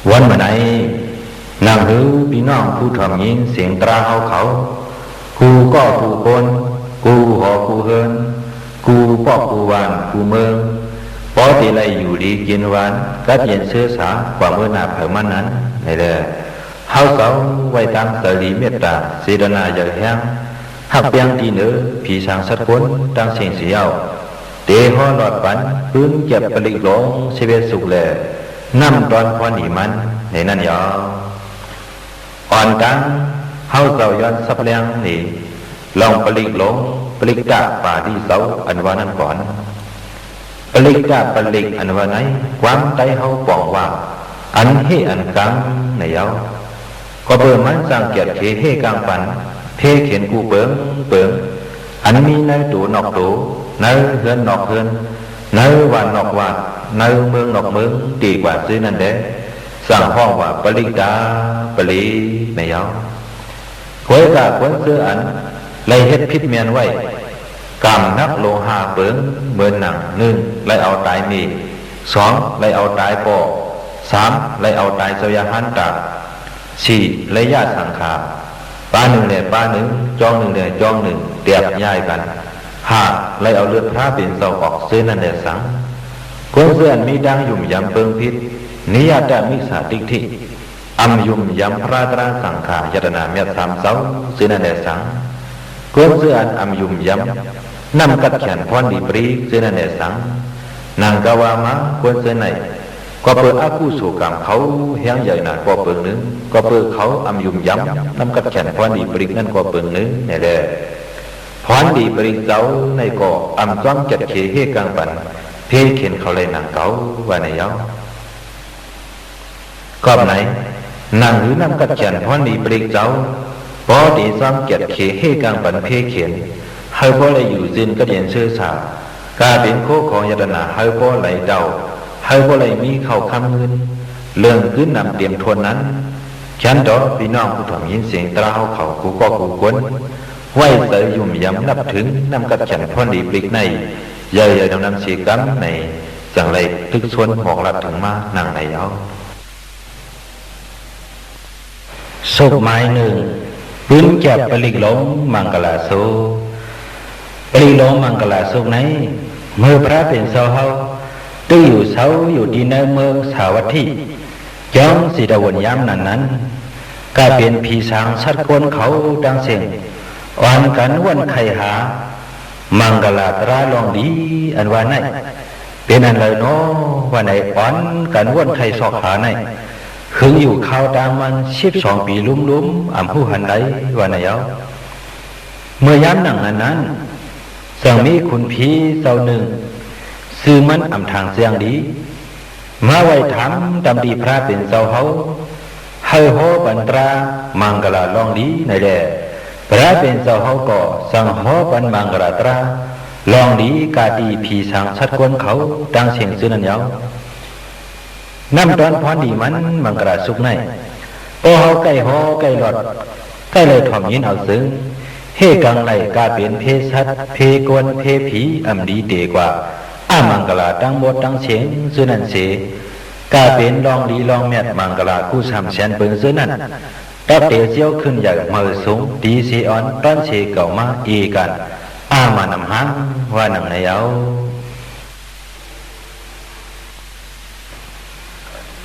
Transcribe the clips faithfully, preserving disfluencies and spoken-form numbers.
ဝၼ်းမိူဝ်ႈၼႆႉ ၼင်ႇႁိုဝ်ပီႈၼွင်ႉၽူႈထွမ်ႇငိၼ်းသဵင်တြႃးႁဝ်းၶဝ် ၵူႈၵေႃႉၵူႈၵူၼ်း ၵူႈႁေႃၵူႈႁိူၼ်း ၵူႈပွၵ်ႉၵူႈဝၢၼ်ႈၵူႈမိူင်း ပေႃးတေလႆႈယူႇလီၵိၼ်ဝၢၼ် ၵတ်းယဵၼ်သိူဝ်းသႃ ၵႂႃႇမိူဝ်းၼႃႈၽႂ်မၼ်းၼၼ်ႉၼႆလႄႈ ႁဝ်းၸဝ်ႈဝႆႉတၢင်းၸႂ်လီမဵတ်ႉတႃႇ ၸေႇတၼႃႇယႂ်ႇႁႅင်း ႁၵ်ႉပႅင်းတီႈၼိူဝ် ၽီသၢင်သတ်းၵူၼ်းတင်းသဵင်ႈသေယဝ်ႉ တေႁေႃးလွတ်ႈပၼ် ပိုၼ်းၵႅပ်ႈပလိၵ်ႈလူင် သႄႇဝေႇသုၵ်ႈလႄႈ ၼမ်ႉတွၼ်းၽွၼ်းလီမၼ်း ၼႆၼၼ်ႉယဝ်ႉ။ ဢွၼ်တၢင်း ႁဝ်းၸဝ်ႈယွၼ်းသပ်းလႅင်းၼႄ လွင်ႈပလိၵ်ႈလူင် ပလိၵ်ႈတႃႇပႃႇလိၸဝ်ႈ ဢၼ်ဝႃႈၼၼ်ႉၵွၼ်ႇ။ ပလိၵ်ႈတႃႇပလိၵ်ႈ ဢၼ်ဝႃႈၼႆႉ ၵႂၢမ်းတႆးႁဝ်းပွင်ႇဝႃႈ ဢၼ်ႁႄႉဢၼ်ၵင်ႈ ၼႆယဝ်ႉ။ ၵွပ်ႈပိူဝ်ႈမၼ်းၸၢင်ႈၵႅတ်ႇၶႄႁႄႉၵင်ႈပၼ် ၽေးၶဵၼ်ၵူႈပိူင်ပိူင် ဢၼ်မီးၼႂ်းတူဝ်ၼွၵ်ႈတူဝ် ၼႂ်းႁိူၼ်းၼွၵ်ႈႁိူၼ်း ၼႂ်းဝၢၼ်ႈၼွၵ်ႈဝၢၼ်ႈ ၼႂ်းမိူင်းၼွၵ်ႈမိူင်း တေၵႂႃႇၸိူဝ်းၼၼ်ႉလႄႈ ၸင်ႇႁွင်ႉဝႃႈ ပလိၵ်ႈတႃႇပလိၵ်ႈ ၼႆယဝ်ႉ။ ၵူၺ်းၵႃႈ ၵူၼ်းၸိူဝ်းဢၼ်လႆႈႁဵတ်းၽိတ်းမႅၼ်ႈဝႆႉ ၵၢမ်ႇၼၵ်းလူင်ႁႃႈပိူင် မိူၼ်ၼင်ႇ ၼိုင်ႈ လႆႈဢဝ်တၢႆမႄႈ၊ သွင် လႆႈဢဝ်တၢႆပေႃႈ၊ သၢမ် လႆႈဢဝ်တၢႆၸဝ်ႈယႃႇႁၢၼ်းတႃႇ၊ သီႇ လႆႈယႃႉသင်ႇၶႃႇ ပႃးၼိုင်ႈလႄႈပႃးၼိုင်ႈ၊ ၵျွင်းၼိုင်ႈလႄႈၵျွင်းၼိုင်ႈ တႅၵ်ႇယၢႆႈၵၼ်၊ ႁႃႈ လႆႈဢဝ်လိူတ်ႈၽြႃးပဵၼ်ၸဝ်ႈဢွၵ်ႇ ၸိူဝ်းၼၼ်ႉလႄႈသင်။ ၵူၼ်းၸိူဝ်းဢၼ်မီးတၢင်းယုမ်ႇယမ်ပိူင်ႈၽိတ်း ၼိယတမိတ်ႉသႃႇတိတ်ႉထိ ဢမ်ႇယုမ်ႇယမ်ၽြႃးတြႃးသင်ႇၶႃႇ ရတၼႃႇမျၢတ်ႈသၢမ်ၸဝ်ႈ ၸိူဝ်းၼၼ်ႉလႄႈသင်။ ၵူၼ်းၸိူဝ်းဢၼ်ဢမ်ႇယုမ်ႇယမ် ၼမ်ႉၵတ်ႉၶႅၼ်ႇၽွၼ်းလီပလိၵ်ႈ ၸိူဝ်းၼၼ်ႉလႄႈသင်။ ၼင်ႇၵႃႈဝႃႈမႃး ၵူၼ်းၸိူဝ်းၼႆႉ ၵွပ်ႈပိူဝ်ႈဢၵုသူဝ်ႇၵၢမ်ႇၶဝ် ႁႅင်းယႂ်ႇၼႃႇၵေႃႈပိူင်ၼိုင်ႈ၊ ၵွပ်ႈပိူဝ်ႈၶဝ်ဢမ်ႇယုမ်ႇယမ် ၼမ်ႉၵတ်ႉၶႅၼ်ႇၽွၼ်းလီပလိၵ်ႈၼၼ်ႉၵေႃႈပိူင်ၼိုင်ႈၼႆလႄႈ ၽွၼ်းလီပလိၵ်ႈၸဝ်ႈၼႆႉၵေႃႈ ဢမ်ႇၸွမ်းၵႅတ်ႇၶႄႁႄႉၵင်ႈပၼ် ၽေးၶဵၼ်ၶဝ်လႆႈၼင်ႇၵဝ်ႇ ဝႃႈၼႆယဝ်ႉ။ ၵွပ်ႈၼႆ ၼင်ႇႁိုဝ်ၼမ်ႉၵတ်ႉၶႅၼ်ႇၽွၼ်းလီပလိၵ်ႈၸဝ်ႈ ပေႃးတေၸွမ်းၵႅတ်ႇၶႄႁႄႉၵင်ႈပၼ်ၽေးၶဵၼ် ႁႂ်ႈပေႃးလႆႈယူႇၸိုၼ်ႈၵတ်းယဵၼ်သိူဝ်းသႃႇ ၵႃႈပဵၼ်ၶူဝ်းၶွင်ယတၼႃႇ ႁႂ်ႈပေႃးလႆႈတဝ်ႈ ႁႂ်ႈပေႃးလႆႈမီးၶဝ်ႈၶမ်းငိုၼ်း လိူင်ႈၵိုၼ်းၼမ်တဵမ်ထူၼ်ႈၼၼ်ႉ ၶႅၼ်းတေႃႈ ပီႈၼွင်ႉၽူႈထွမ်ႇငိၼ်းသဵင်တြႃးႁဝ်းၶဝ် ၵူႈၵေႃႉၵူႈၵူၼ်း ဝႆႉၸႂ်ယုမ်ႇယမ်ၼပ်ႉထိုဝ် ၼမ်ႉၵတ်ႉၶႅၼ်ႇၽွၼ်းလီပလိၵ်ႈၼႆႉ ယႂ်ႇယႂ်ႇၼမ်ၼမ်သေၵမ်းၼႆ ၸင်ႇလႆႈတိုၵ်းသူၼ်းမွၵ်ႇလၢတ်ႈထိုင်မႃးၼင်ႇၼႆယဝ်ႉ။ သုတ်ႈမၢႆၼိုင်ႈ ပိုၼ်းၵႅပ်ႈပလိၵ်ႈလူင်မင်ႇၵလႃႇသုတ်ႈ။ ပလိၵ်ႈလူင်မင်ႇၵလႃႇသုတ်ႈၼႆႉ မိူဝ်ႈၽြႃးပဵၼ်ၸဝ်ႈႁဝ်း တိုၵ်ႉယူႇသဝ်းယူႇတီႈၼႂ်းမိူင်းသႃႇဝတ်ႉထိ ၵျွင်းၸေႇတဝုၼ်ႇ ယၢမ်းၼၼ်ႉၼၼ်ႉ ၵႃႈပဵၼ်ၽီသၢင်သတ်းၵူၼ်းၶဝ်တင်းသဵင်ႈ ဢွၼ်ၵၼ်ဝူၼ်ႉၶႆႈႁႃ မင်ႇၵလႃႇတြႃးလွင်ႈလီ ဢၼ်ဝႃႈၼႆႉ ပဵၼ်ဢၼ်လႂ်ၼေႃ ဝႃႈၼႆ ဢွၼ်ၵၼ်ဝူၼ်ႉၶႆႈသွၵ်ႈႁႃၼႆႉ ႁိုင်ယူႇၶၢဝ်းတၢင်းမၼ်း သိပ်းသွင်ပီလုမ်းလုမ်း ဢမ်ႇႁူႉႁၼ်လႆႈ ဝႃႈၼႆယဝ်ႉ။ မိူဝ်ႈယၢမ်းၼင်ႇၼၼ်ၼၼ်ႉ ၸင်ႇမီးၶုၼ်ၽီၸဝ်ႈၼိုင်ႈ ၸိုဝ်ႈမၼ်းဢမ်ႇထၢင်ႇၸႅင်ႈလီ မႃးဝႆႈထၢမ်တမ်ႈတီႈၽြႃးပဵၼ်ၸဝ်ႈႁဝ်း ႁႂ်ႈႁေႃးပၼ်တြႃးမင်ႇၵလႃႇလွင်ႈလီၼႆလႄႈ ၽြႃးပဵၼ်ၸဝ်ႈႁဝ်းၵေႃႈ ၸင်ႇႁေႃးပၼ်မင်ႇၵလႃႇတြႃးလွင်ႈလီ ၵႃႈတီႈၽီသၢင်သတ်းၵူၼ်းၶဝ်တင်းသဵင်ႈၸိူဝ်းၼၼ်ႉယဝ်ႉ။ ၼမ်ႉတွၼ်းၽွၼ်းလီမၼ်း မင်ႇၵလႃႇသုတ်ႈၼႆႉ ပေႃးႁဝ်းၵႆႉႁေႃးၵႆႉလွတ်ႈ ၵႆႉလႆႈထွမ်ႇငိၼ်းဢဝ်ၸိုင် ႁႄႉၵင်ႈလႆႈ ၵႃႈပဵၼ်ၽေးသတ်း ၽေးၵူၼ်း ၽေးၽီ ဢမ်ႇလီတႄႇၵႂႃႇ ဢမင်ႇၵလႃႇတင်းမူတ်းတင်းသဵင်ႈၸိူဝ်းၼၼ်ႉသေ ၵႃႈပဵၼ်လွင်ႈလီလွင်ႈမျၢတ်ႈ မင်ႇၵလႃႇၵူႈသၢမ်သႅၼ်ပိူင်ၸိူဝ်းၼၼ်ႉ တၵ်းတေၸဵဝ်းၶိုၼ်ႈယႂ်ႇမႂ်ႇသုင် လီသေဢွၼ် တွၼ်းသေၵဝ်ႇမႃး ဢေႇၵၼ်ႇ ဢမၢၼ်ႇၼမ်ႁင်း ဝႃႈၼင်ႇၼႆယဝ်ႉ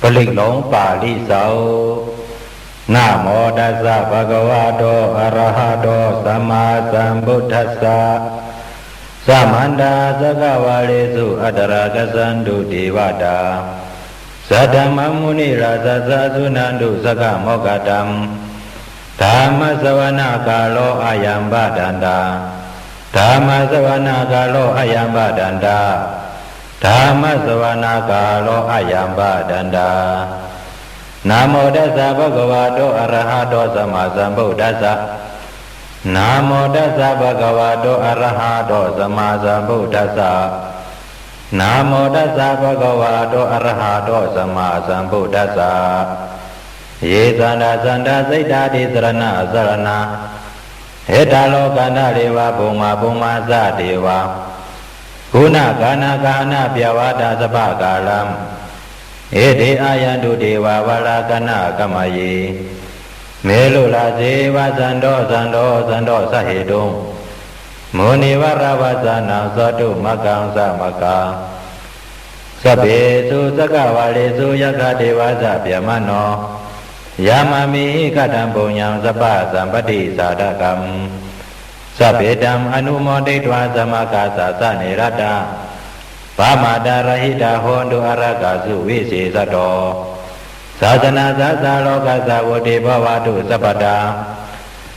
။ ပလိၵ်ႈလူင်ပႃႇလိၸဝ်ႈ။ Namo tassa bhagavato arahato sammāsambuddhassa. Samantā cakkavāḷesu atrāgacchantu devatā, saddhammaṃ munirājassa suṇantu saggamokkhadaṃ. Dhammassavanakālo ayambhadantā. Dhammassavanakālo ayambhadantā. Dhammassavanakālo ayambhadantā. Namo tassa bhagavato arahato sammāsambuddhassa. Namo tassa bhagavato arahato sammāsambuddhassa. Namo tassa bhagavato arahato sammāsambuddhassa. Ye santasatta cittā tisaraṇasaraṇā, ettālokaddhareva bhummā bhummā ca devā, guṇagaṇagahaṇabyāvata sabbakālaṃ, Ete āyantu devā valākanākamaye, melulāse vasanto santo santo sahetuṃ, munivaravacanaṃ sādhumakkhaṃ sāmakkā. Sabbesu cakkavāḷesu yakkha devā ca brahmano, yam amhehi kataṃ puññaṃ sabbasampattidāyakaṃ, sabbetaṃ anumoditvā samaggāsāsane ratā, pamādarahitā hontu ārāgā suvisesāto. Sāsanassa sārokassa vuḍḍhī bhavatu sabbadā,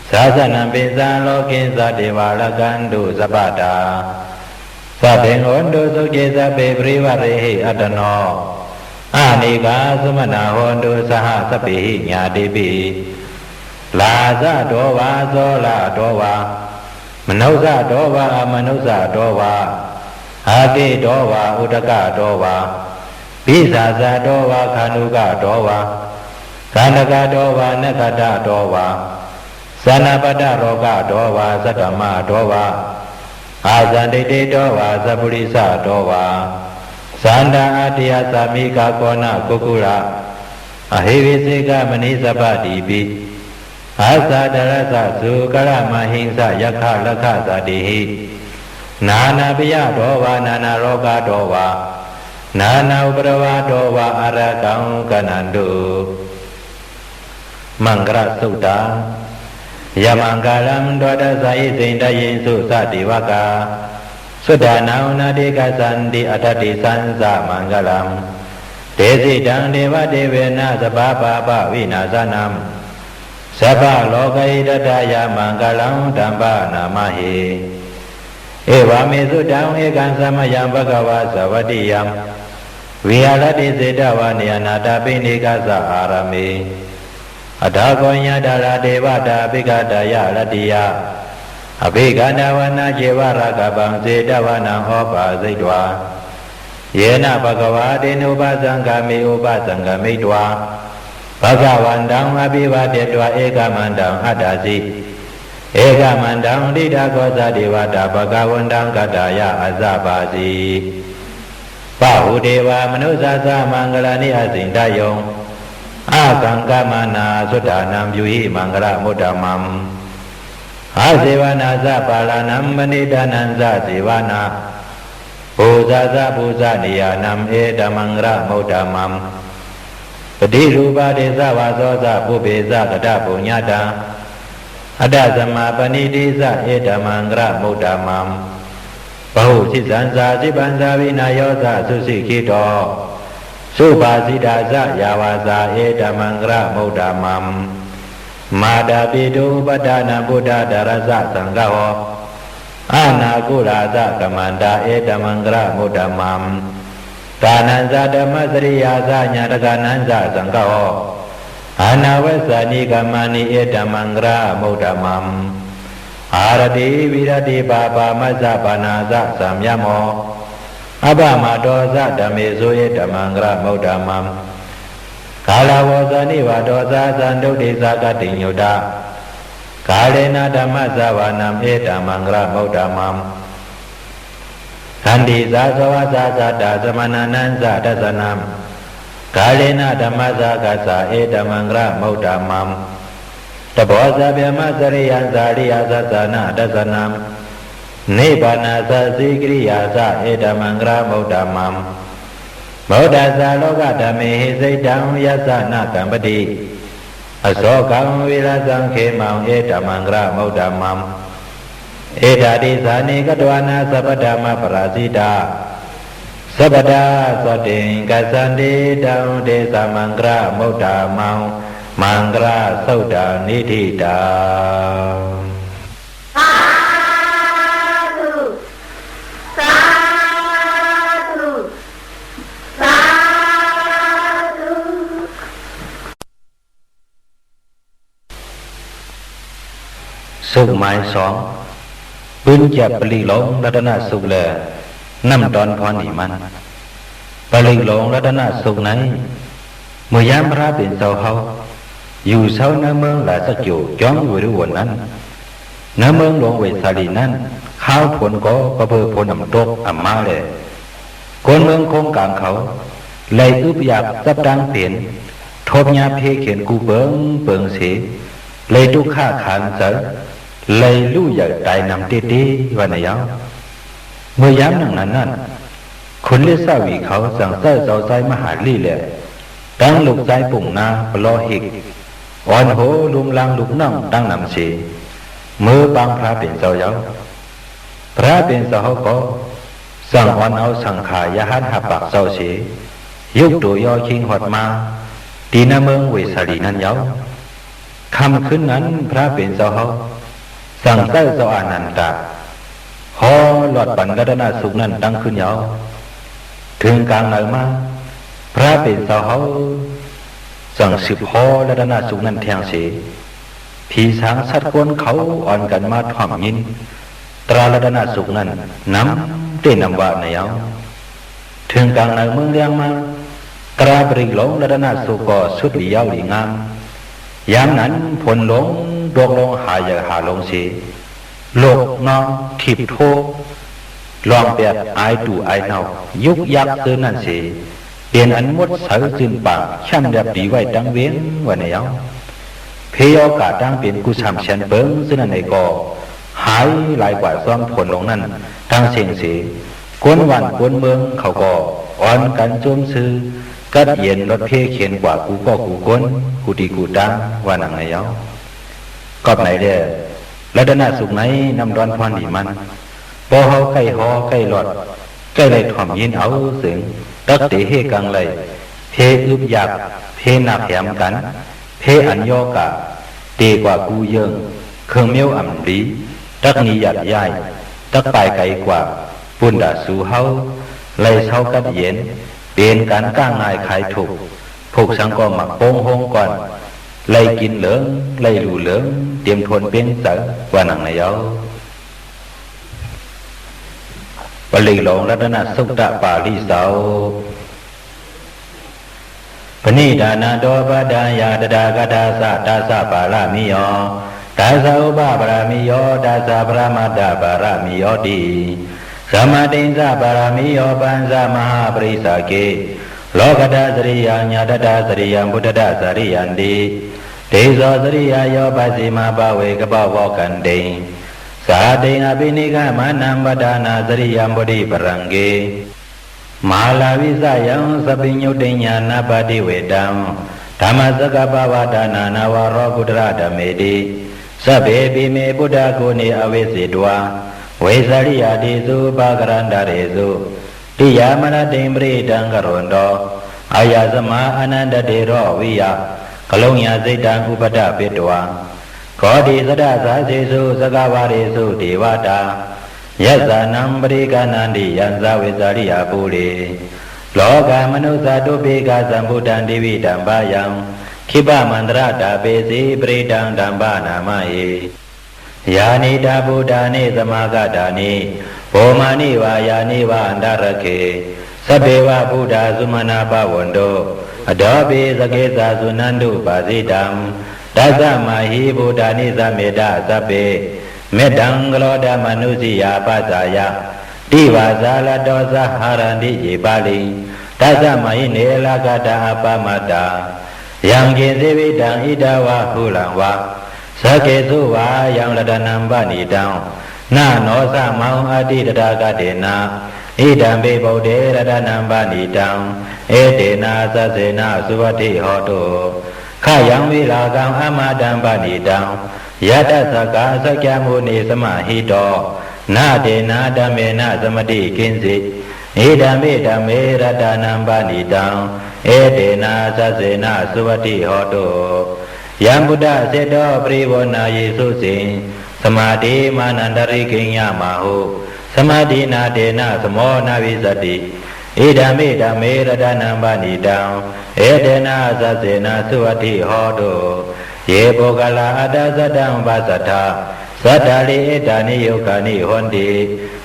sāsanampi sārokissa devā rakkhantu sabbadā. Sabbing hontu sukhī sabbe parivārehi attano, anīghā sumanā hontu saha sabbehi ñātibhi. Rājato vā corato vā, manussato vā amanussato vā, aggito vā udakato vā, pisācato vā khāṇukato vā, kaṇṭakato vā nakkhattato vā, janapadarogato vā saddhammato vā, asandiṭṭhito vā sappurisato vā, sattā ariyasaccāgatānaṃ kukkura ahi vicchikamaṇisappadīpi, asaddharassa sukkara mahiṃsa yakkhārakkhasatehi, nānābhayato vā nānārogato vā, nānāupaddavato vā ārāgaṃ gaṇhantu. Maṅgalasuttaṃ. Yamaṅgalaṃ dvādasāhi siddhāyīsu sādevakā, suddhānaṃ nānādikassanti atthadisānaṃ ca maṅgalaṃ. Tesidaṃ devadevenaṃ sabbapāpavinasānaṃ, sabbarogahitatthāya maṅgalaṃ taṃ paṇamāhe. Evaṃ me sutaṃ ekaṃ samayaṃ bhagavā sāvatthiyaṃ viharati jetavane anāthapiṇḍikassa ārāme. Atha kho yātrā devatā abhikkantā ca āratiyā abhikkantavāna ceva rakkhāpaṃ jetavanaṃ upaṭṭhapetvā, yena bhagavā tenupasaṅkameyyāma, upasaṅkamitvā bhagavantaṃ abhivādetvā ekamantaṃ aṭṭhāsi. Ekamantaṃ ṭhitā kho sā devatā bhagavantaṃ gathāya āsabhāsi. Bahū devā manussā ca maṅgalāni acintayuṃ, ākaṅkhamānā suddhānaṃ brūhi maṅgalamuttamaṃ. Asevanā ca bālānaṃ paṇḍitānañca sevanā, pūjā ca pūjanīyānaṃ etammaṅgalamuttamaṃ. Paṭirūpadesavāso ca pubbe ca katapuññatā, attasammāpaṇidhi ca etammaṅgalamuttamaṃ. Bahūrisañca sippañca vinayo ca susikkhito, subhāsitā ca yā vācā etammaṅgalamuttamaṃ. Mātāpitu upaṭṭhānaṃ puttadārassa saṅgaho, anākulā ca kammantā etammaṅgalamuttamaṃ. Dānañca dhammacariyā ca ñātakānañca saṅgaho, anavajjāni kammāni etammaṅgalamuttamaṃ. Āratī viratī pāpā majjapānā ca saṃyamo, appamādo ca dhammesu etammaṅgalamuttamaṃ. Gāravo ca nivāto ca santuṭṭhī ca khatiṃ yutā, kālena dhammassavanaṃ etammaṅgalamuttamaṃ. Khantī ca sovacassatā samaṇānañca dassanaṃ, kālena dhammasākacchā etammaṅgalamuttamaṃ. Tapo ca brahmacariyañca ariyasaccāna dassanaṃ, nibbānasacchikiriyā ca etammaṅgalamuttamaṃ. Muddā ca lokadhammehi cittaṃ yassa na kampati, asokaṃ virajaṃ khemaṃ etammaṅgalamuttamaṃ. Etādisāni katvāna sabbatthamaparājitā, sabbattha sotthiṃ gacchanti taṃ tesaṃ maṅgalamuttamaṃ. Maṅgalasuttaṃ niṭṭhitaṃ. Sādhu, sādhu, sādhu. သုတ် မၢႆသွင်၊ ပိုၼ်းၸပ်းပလိၵ်ႈလူင်ရတၼသုတ်းလႄႈ ၼမ်ႉတွၼ်းၽွၼ်းလီမၼ်း။ ပလိၵ်ႈလူင်ရတၼသုတ်းၼႆႉ မိူဝ်ႈယၢမ်းၽြႃးပဵၼ်ၸဝ်ႈႁဝ်း ယူႇသဝ်းၼႂ်းမိူင်းရႃႇၸၵျူဝ်ႇ ၵျွင်းဝေႇလုဝုၼ်ႇၼၼ်ႉ ၼႂ်းမိူင်းလူင်ဝေႇသႃႇလီႇၼၼ်ႉ ၶၢဝ်းၽူၼ်ၵေႃႈ ၵွပ်ႈပိူဝ်ႈၽူၼ်ဢမ်ႇတူၵ်းဢမ်ႇမႃးလႄႈ ၵူၼ်းမိူင်းၶူင်းၵၢင်ၶဝ် လႆႈဢုပ်ႉယၢၵ်ႈၸပ်းတၢင်းပဵၼ် ထူပ်းၺႃးၽေးၶဵၼ်ၵူႈပိူင်ပိူင်သေ လႆႈတုၵ်ႉၶၶၢၼ်ၸႂ် လႆႈလူႉယႂ်ႇတၢႆၼမ်တႄႉတႄႉ ဝႃႈၼႆယဝ်ႉ။ မိူဝ်ႈယၢမ်းၼင်ႇၼၼ်ၼၼ်ႉ ၶုၼ်လိတ်ႉသဝီႇၶဝ် ၸင်ႇၸႂ်ႉၸဝ်ႈၸၢႆးမႁႃႇလိလႄႈ တင်းလုၵ်ႈၸၢႆးပုင်ႇၼႃး ပလေႃးႁိတ်ႈ ဢွၼ်ႁူဝ်လုမ်းလၢင်းလုၵ်ႈၼွင်ႉတင်းၼမ်သေ မိူဝ်းပၢင်းၽြႃးပဵၼ်ၸဝ်ႈယဝ်ႉ။ ၽြႃးပဵၼ်ၸဝ်ႈၵေႃႈ ၸင်ႇဢွၼ်ဢဝ်သင်ႇၶႃႇရႁၢၼ်းႁႃႈပၢၵ်ႇၸဝ်ႈသေ ယုၵ်ႉတူဝ်ယေႃးၶိင်းႁွတ်ႈမႃး တီႈၼႂ်းမိူင်းဝေႇသႃႇလီႇၼၼ်ႉယဝ်ႉ။ ၶမ်ႈၶိုၼ်းၼၼ်ႉ ၽြႃးပဵၼ်ၸဝ်ႈႁဝ်း ၸင်ႇၸႂ်ႉၸဝ်ႈဢႃႇၼၼ်ႇတႃႇ ႁေႃးလွတ်ႈပၼ်ရတၼသုတ်ႈၼၼ်ႉတင်းၶိုၼ်းယဝ်ႉ။ ထိုင်ၵၢင်ၼႂ်မႃး ၽြႃးပဵၼ်ၸဝ်ႈႁဝ်း ၸင်ႇသိုပ်ႇႁေႃးရတၼသုတ်ႈၼၼ်ႉထႅင်ႈသေ ၽီသၢင်သတ်းၵူၼ်းၶဝ် ဢွၼ်ၵၼ်မႃးထွမ်ႇငိၼ်း တြႃးရတၼသုတ်ႈၼၼ်ႉ ၼမ်တႄႉၼမ်ဝႃႈၼႆယဝ်ႉ။ ထိုင်ၵၢင်ၼႂ်မိူင်းလႅင်းမႃး တြႃးပရိၵ်ႈလူင်ရတၼသုတ်ႈၵေႃႈ သုတ်းလီယၢဝ်းလီငၢမ်း။ ယၢမ်းၼၼ်ႉ ၽူၼ်လူင်တူၵ်းလူင်းႁႃႇယႂ်ႇႁႃႇလူင်သေ လူၵ်ႈၼွင်းထိပ်ႇထူဝ်း လွင်ႈပႅတ်ႈဢၢႆတူႇဢၢႆၼဝ်ႈ ယုၵ်ႉယၵ်ႉၸိူဝ်းၼၼ်ႉသေ ပဵၼ်ဢၼ်မူတ်းသႂ်ၸိုၼ်ႈပၢင်ႇ ၶႅမ်ႉလႅပ်ႈလီဝႆႉတင်းဝဵင်း ဝႃႈၼႆယဝ်ႉ။ ၽေးယေႃးၵႃႇတၢင်းပဵၼ် ၵူႈသၢမ်သႅၼ်ပိူင်ၸိူဝ်းၼၼ်ႉၼႆၵေႃႈ ႁၢႆလၢႆၵႂႃႇၸွမ်းၽူၼ်လူင်ၼၼ်ႉ တင်းသဵင်ႈသေ ၵူၼ်းဝၢၼ်ႈၵူၼ်းမိူင်းၶဝ်ၵေႃႈ ဢွၼ်ၵၼ်ၸူမ်းသိူဝ်း ၵတ်းယဵၼ်လွတ်ႈၽေးၶဵၼ်ၵႂႃႇ ၵူႈၵေႃႉၵူႈၵူၼ်း ၵူႈတီႈၵူႈတၢင်း ဝႃႈၼင်ႇၼႆယဝ်ႉ။ ၵွပ်ႈၼႆလႄႈ ရတၼသုတ်ႈၼႆႉ ၼမ်ႉတွၼ်းၽွၼ်းလီမၼ်း ပေႃးႁဝ်းၵႆႉႁေႃးၵႆႉလွတ်ႈ ၵႆႉလႆႈထွမ်ႇငိၼ်းဢဝ်ၸိုင် တၵ်းတေႁႄႉၵင်ႈလႆႈ ၽေးဢိုပ်းယၢၵ်ႈ ၽေးၼၵ်းႁႅမ်ၵၼ် ၽေးဢၼ်ယေႃးၵႃႇ တေၵႂႃႇၵူႈယိူင်ႈ ၶိူင်ႈမဵဝ်းဢမ်ႇလီ တၵ်းၼီယၢတ်ႇယၢႆႉ တၵ်းပၢႆႈၵႆၵႂႃႇ ပုၼ်ႈတႃႇသူႁဝ်း လႆႈသဝ်းၵတ်းယဵၼ် ပဵၼ်ၵၢၼ်ၵႃႉငၢႆႈၶၢႆထုၵ်ႇ ၽုၵ်ႇသင်ၵေႃႈ မၢၵ်ႇပူင်းႁူင်းၵွၼ်ႈ လႆႈၵိၼ်လိူင် လႆႈလူႇလိူင် တဵမ်ထူၼ်ႈပဵင်းၸႂ် ဝႃႈၼင်ႇၼႆယဝ်ႉ။ ပရိၵ်ႈလူင်ရတၼသုတ်ႈ ပႃႇလိၸဝ်ႈ။ Paṇidhānato padaññā tathāgatassa dasa pāramiyo, dasa upapāramiyo, dasa paramattha pāramiyoti. Samādhissa pāramiyo pañca mahāpariccāge, lokuttaraṃ sariyaṃ ñātattā sariyaṃ puggaṭattā sariyanti. Tejo sariyayo pacchimabhave gabbhavokkantiṃ, sātiṃ abhinikkhamanaṃ padhānasariyaṃ bodhipallaṅke, māravijayaṃ sabbe ñūtiññā na paṭivedhaṃ, dhammacakkappavattanā navaro kuṭṭhadhammeti. Sabbepime buddhaguṇe āvajjitvā vesāliyā tīsu pākārandaresu, tiyāmarattiṃ paṇītaṃ karonto āyasmā ānandatthero viya kāruññacittaṃ upaṭṭhapetvā, koṭisatasāsesu cakkavāḷesu devatā, yassāṇaṃ paṭiggaṇhanti yaṃ saṃ vesāliyā pure. Rogāmanussadubbhikkhasambhūtaṃ tividhaṃ bhayaṃ, khippamāntaradhāpesi parittaṃ taṃ paṇāmahe. Yānīdha bhūtāni samāgatāni, bhummāni vā yāni va antalikkhe, sabbe va bhūtā sumanā bhavantu, athopi sakkacca suṇantu bhāsitaṃ. Tasmā hi bhūtā nisāmetha sabbe, mettaṃ karotha mānusiyā pajāya, divā rattho saharanti ye baliṃ, tasmā hi ne rakkhatha appamattā. Yaṅkiñci vittaṃ idha vā huraṃ vā, saggesu vā yaṃ ratanaṃ paṇītaṃ, na no samaṃ atthi tathāgatena, idampi buddhe ratanaṃ paṇītaṃ, etena saccena suvatthi hotu. Khayaṃ virāgaṃ amataṃ paṇītaṃ, yadajjhagā sakyamunī samāhito, na tena dhammena samatthi kiñci, idampi dhamme ratanaṃ paṇītaṃ, etena saccena suvatthi hotu. Yaṃ buddhaseṭṭho parivaṇṇayī suciṃ, samādhimānantarikaññamāhu, samādhinā tena samo na vijjati, idampi dhamme ratanaṃ paṇītaṃ, etena saccena suvatthi hotu. Ye puggalā aṭṭha sataṃ pasaṭṭhā, cattāri etāni yugāni honti,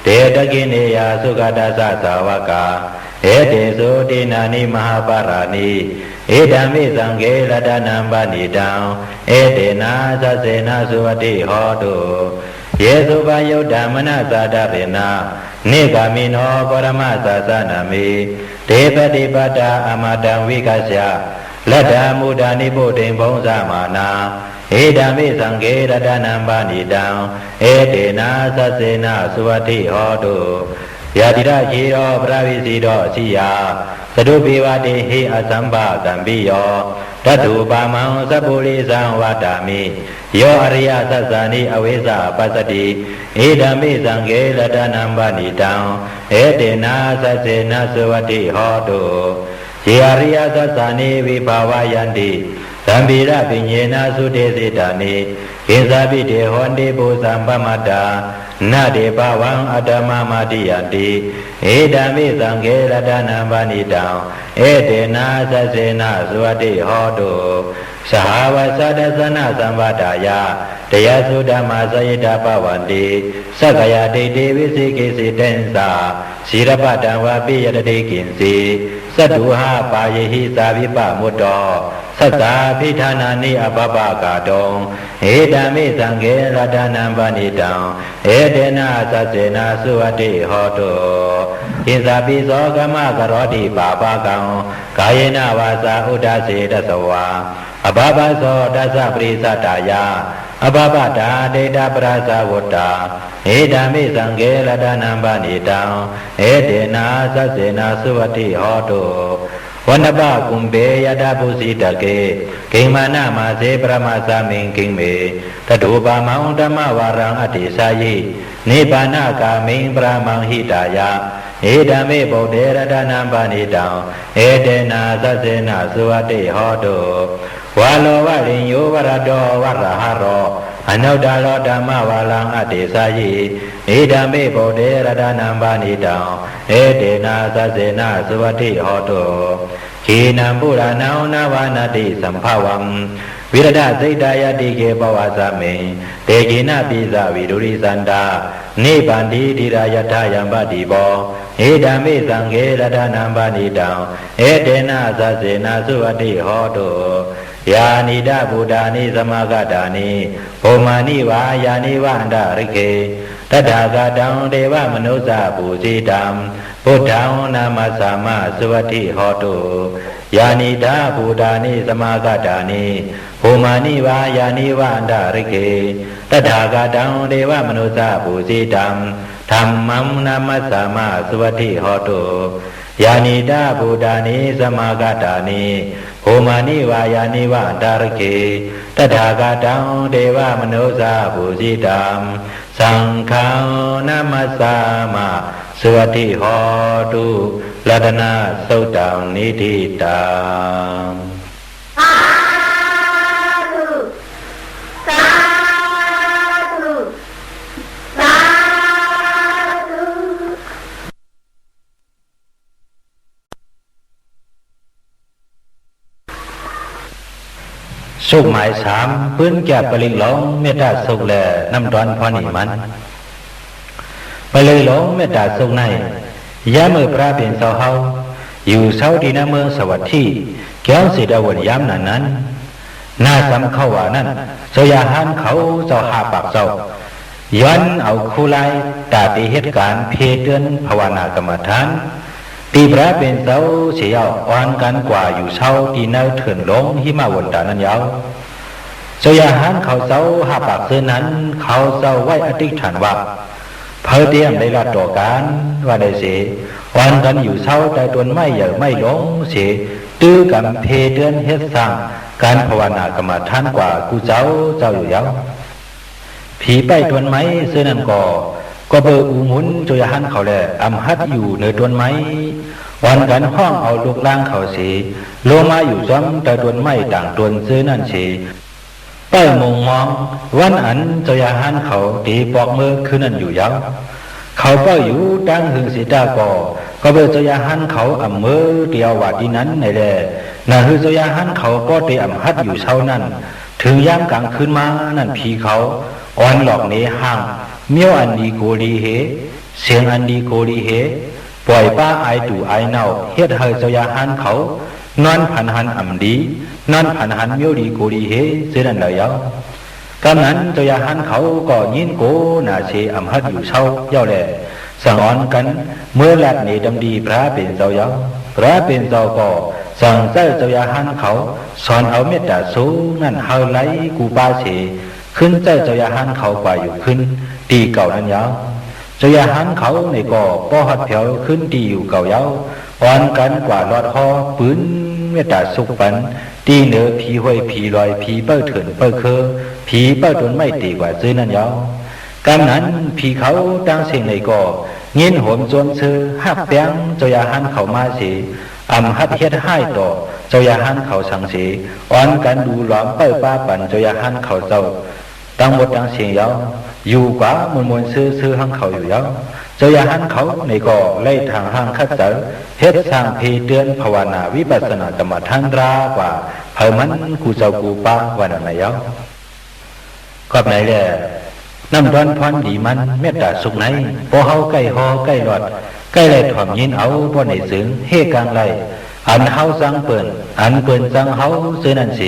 te dakkhiṇeyyā sugatassa sāvakā, etesu dinnāni mahapphalāni, idampi saṅghe ratanaṃ paṇītaṃ, etena saccena suvatthi hotu. Ye suppayuttā manasā daḷhena, nikkāmino gotamasāsanamhi, Te patipattā amataṃ vigaccha, laddhā mudhā nibbutiṃ bhuñjamānā. Idampi saṅghe ratanaṃ paṇītaṃ, etena saccena suvatthi hotu. Yadidaṃ khīro palavijjito kshiyā, catubbhi vāteyhi asampakampiyo, tathūpamaṃ sappurisam vadāmi, yo ariyasaccāni avecca passati. Idampi saṅghe ratanaṃ paṇītaṃ, etena saccena suvatthi hotu. Ye ariyasaccāni vibhāvayanti, sambhīrabhiññena sudesitāni, kiñcāpi te honti bhusaṃ pamattā, na te bhavaṃ aṭṭhamamādiyanti. Idampi saṅghe ratanaṃ paṇītaṃ, etena saccena suvatthi hotu. Sahāvassa dassanasampadāya, tayassu dhammā sahitā bhavanti, sakkāyadiṭṭhi vicikicchitañca, sīlabbataṃ vāpi yadatthi kiñci, satthu ha pāyehi sā vippamutto, sassābhidhānāni abhabba kātuṃ. Idampi saṅghe ratanaṃ paṇītaṃ, etena saccena suvatthi hotu. Kiñcāpi so kammaṃ karoti pāpakaṃ, kāyena vācā uda cetasā vā, abhabbaso tassa paṭicchadāya, abhabbatā diṭṭhapadassa vuttā. Idampi saṅghe ratanaṃ paṇītaṃ, etena saccena suvatthi hotu. Oṇṇabbakumbe yathā phussitake, kiṃ maṇḍamāse paṭhamasmiṃ khiṃ me, tathūpamaṃ dhammavaraṃ adesāyi, nibbānagāmiṃ paṭhamaṃ hitāya. Idampi buddhe ratanaṃ paṇītaṃ, etena saccena suvatthi hotu. Varo variññū varado varāharo, anuttaro dhammavaraṃ adesāyi, idampi buddhe ratanaṃ paṇītaṃ, etena saccena suvatthi hotu. Khīṇaṃ purāṇaṃ navaṃ natthi sambhavaṃ, virattacittāyatike bhavasmiṃ, te khīṇabījā vidūḷhichandā, nibbanti dhīrā yathāyampadīpo. Idampi saṅghe ratanaṃ paṇītaṃ, etena saccena suvatthi hotu. Yānīdha bhūtāni samāgatāni, bhummāni vā yāni va antalikkhe, tathāgataṃ devamanussapūjitaṃ, buddhaṃ namassāma suvatthi hotu. Yānīdha bhūtāni samāgatāni, bhummāni vā yāni va antalikkhe, tathāgataṃ devamanussapūjitaṃ, dhammaṃ namassāma suvatthi hotu. Yānīdha bhūtāni samāgatāni, bhummāni vā yāni va antalikkhe, tathāgataṃ devamanussapūjitaṃ, saṅghaṃ namassāma suvatthi hotu. Ratanaṃ suttaṃ niṭṭhitaṃ. Sādhu, sādhu, sādhu. သုတ်ႉမၢႆသၢမ် ပိုၼ်းၵႄႈပရိတ်ႈလူင် မဵတ်ႉတႃႇသုတ်ႉ လႄႈ ၼမ်ႉတွၼ်းၽွၼ်းလီမၼ်း။ ပရိတ်ႈလူင် မဵတ်ႉတႃႇသုတ်ႉၼႆႉ ယၢမ်းမိူဝ်ႈၽြႃးပဵၼ်ၸဝ်ႈႁဝ်း ယူႇသဝ်းတီႈၼႂ်းမိူင်းသႃႇဝတ်ႉထိ ၵျွင်းၸေႇတဝုၼ်ႇ ယၢမ်းၼၼ်ႉၼၼ်ႉ ၼႃႈသမ်ႇၶဝ်ႈဝႃႇၼၼ်ႉ ၸဝ်ႈရႁၢၼ်းၶဝ်ၸဝ်ႈ ႁႃႈပၢၵ်ႇၸဝ်ႈ ယွၼ်းဢဝ်ၶူးလၢႆး တႃႇတေႁဵတ်းၵၢၼ်ၽႄႈတိူၼ်း ၽႃႇဝၼႃႇၵမ်ႇမထၢၼ်း တီႈၽြႃးပဵၼ်ၸဝ်ႈသေယဝ်ႉ ဢွၼ်ၵၼ်ၵႂႃႇယူႇသဝ်း တီႈၼႂ်းထိူၼ်ႇလူင် ႁိမဝၼ်ႇတႃႇၼၼ်ႉယဝ်ႉ။ ၸဝ်ႈရႁၢၼ်းၶဝ်ၸဝ်ႈ ႁႃႈပၢၵ်ႇၸိူဝ်းၼၼ်ႉ ၶဝ်ၸဝ်ႈဝႆႉဢထိထၢၼ်ႇဝႃႈ ၽႂ်တေဢမ်ႇလႆႈလၢတ်ႈတေႃႇၵၼ် ဝႃႈၼႆသေ ဢွၼ်ၵၼ်ယူႇသဝ်း တႂ်ႈတူၼ်ႈမႆႉယႂ်ႇမႆႉလူင်သေ တိုဝ်းၵမ်ၽႄႈတိူၼ်း ႁဵတ်းသၢင်ႈၵၢၼ် ၽႃႇဝၼႃႇၵမ်ႇမထၢၼ်း ၵႂႃႇၵူႈၸဝ်ႈၸဝ်ႈယူႇယဝ်ႉ။ ၽီပႂ်ႉတူၼ်ႈမႆႉၸိူဝ်းၼၼ်ႉၵေႃႈ ၵွပ်ႈပိူဝ်ႈဢူႈမုၼ် ၸဝ်ႈရႁၢၼ်းၶဝ်လႄႈ ဢမ်ႇႁတ်းယူႇၼိူဝ်တူၼ်ႈမႆႉ ဢွၼ်ၵၼ်ႁွင်ႉဢဝ်လုၵ်ႈလၢင်းၶဝ်သေ လူင်းမႃးယူႇၸွမ်းတႂ်ႈတူၼ်ႈမႆႉ တၢင်ႇတူၼ်ႈၸိူဝ်းၼၼ်ႉသေ ပႂ်ႉမုင်ႈမွင်း ဝၼ်းဢၼ်ၸဝ်ႈရႁၢၼ်းၶဝ် တေပွၵ်ႈမိူဝ်းၶိုၼ်းၼၼ်ႉယူႇယဝ်ႉ။ ၶဝ်ပႂ်ႉယူႇတင်းႁိုင်သေတႃႉၵေႃႈ ၵွပ်ႈပိူဝ်ႈၸဝ်ႈရႁၢၼ်းၶဝ် ဢမ်ႇမိူဝ်းတဵဝ်းဝႃႈတီႈၼၼ်ႈၼႆလႄႈ ၼင်ႇႁိုဝ်ၸဝ်ႈရႁၢၼ်းၶဝ် ပေႃးတေဢမ်ႇႁတ်းယူႇသဝ်းၼၼ်ႉ ထိုင်ယၢမ်းၵၢင်ၶိုၼ်းမႃးၼၼ်ႉ ၽီၶဝ် ဢွၼ်လွၵ်ႇၼႄႁၢင်ႈ မဵဝ်းဢၼ်လီၵူဝ်လီႁေ သဵင်ဢၼ်လီၵူဝ်လီႁေ ပွႆႇပႃးဢၢႆတူႇဢၢႆၼဝ်ႈ ႁဵတ်းႁႂ်ႈၸဝ်ႈရႁၢၼ်းၶဝ် ၼွၼ်းၽၼ်ႁၼ်ဢမ်ႇလီ ၼွၼ်းၽၼ်ႁၼ်မဵဝ်းလီၵူဝ်လီႁေ ၸိူဝ်းၼၼ်ႉလႄႈယဝ်ႉ။ ၵမ်းၼၼ်ႉ ၸဝ်ႈရႁၢၼ်းၶဝ်ၵေႃႈ ယိၼ်းၵူဝ်ၼႃႇသေ ဢမ်ႇႁတ်းယူႇသဝ်းယဝ်ႉလႄႈ ၸင်ႇဢွၼ်ၵၼ် မိူဝ်းလၢတ်ႈၼႄတမ်ႈတီႈ ၽြႃးပဵၼ်ၸဝ်ႈယဝ်ႉ။ พระผู้เป็นเจ้าก็สั่งใจ๊เจ้ายาฮันเขาสอนเอาเมตตาสุขนั้นหื้อไหลกูปาเส ขึ้นใจ๊เจ้ายาฮันเขากว่าอยู่ขึ้นตี้เก่านั้นยาว เจ้ายาฮันเขานี่ก็ป้อฮัดแผวขึ้นตี้อยู่เก่ายาว อ่อนกั๋นกว่าลอดฮอปืนเมตตาสุขปัน ตี้เหนือผีห้วยผีลอย ผีเป้าเถินเป้าเคอ ผีเป้าต้นไม้เต๋กว่าซื่อนั้นยาว กำนั้นผีเขาตังเสี้ยงนี่ก็ ยินโหมจวนซื่อฮักแป้งเจ้ายาฮันเขามาเส อ่ำฮัดเฮ็ดฮ้ายต่อเจ้ายาฮันเขาสังเส อ่อนกั๋นดูหลอมเป้าปาปั๋นเจ้ายาฮันเขาเจ้า ตังหมดตังเสี้ยงยาว อยู่กว่าม่วนๆ ซื่อๆ หั้งเขาอยู่ยาว เจ้ายาฮันเขานี่ก็ไล่ถางห้างคัดเจ๋อ เฮ็ดสร้างเพเตือนภาวนาวิปัสสนากรรมฐานตรากว่า เผามันกูเจ้ากูปาว่านั้นนะยาว กอบไหนแล น้ำต้อนพรดีมันเมตตาสุขใน ป้อเฮาใก้ฮอใก้ลอด ใก้ไล่ถ่อมยินเอาป้อไหนเสิง เฮกังไล่ อันเฮาจังเปิ้น อันเปิ้นจังเฮาเสินั้นเส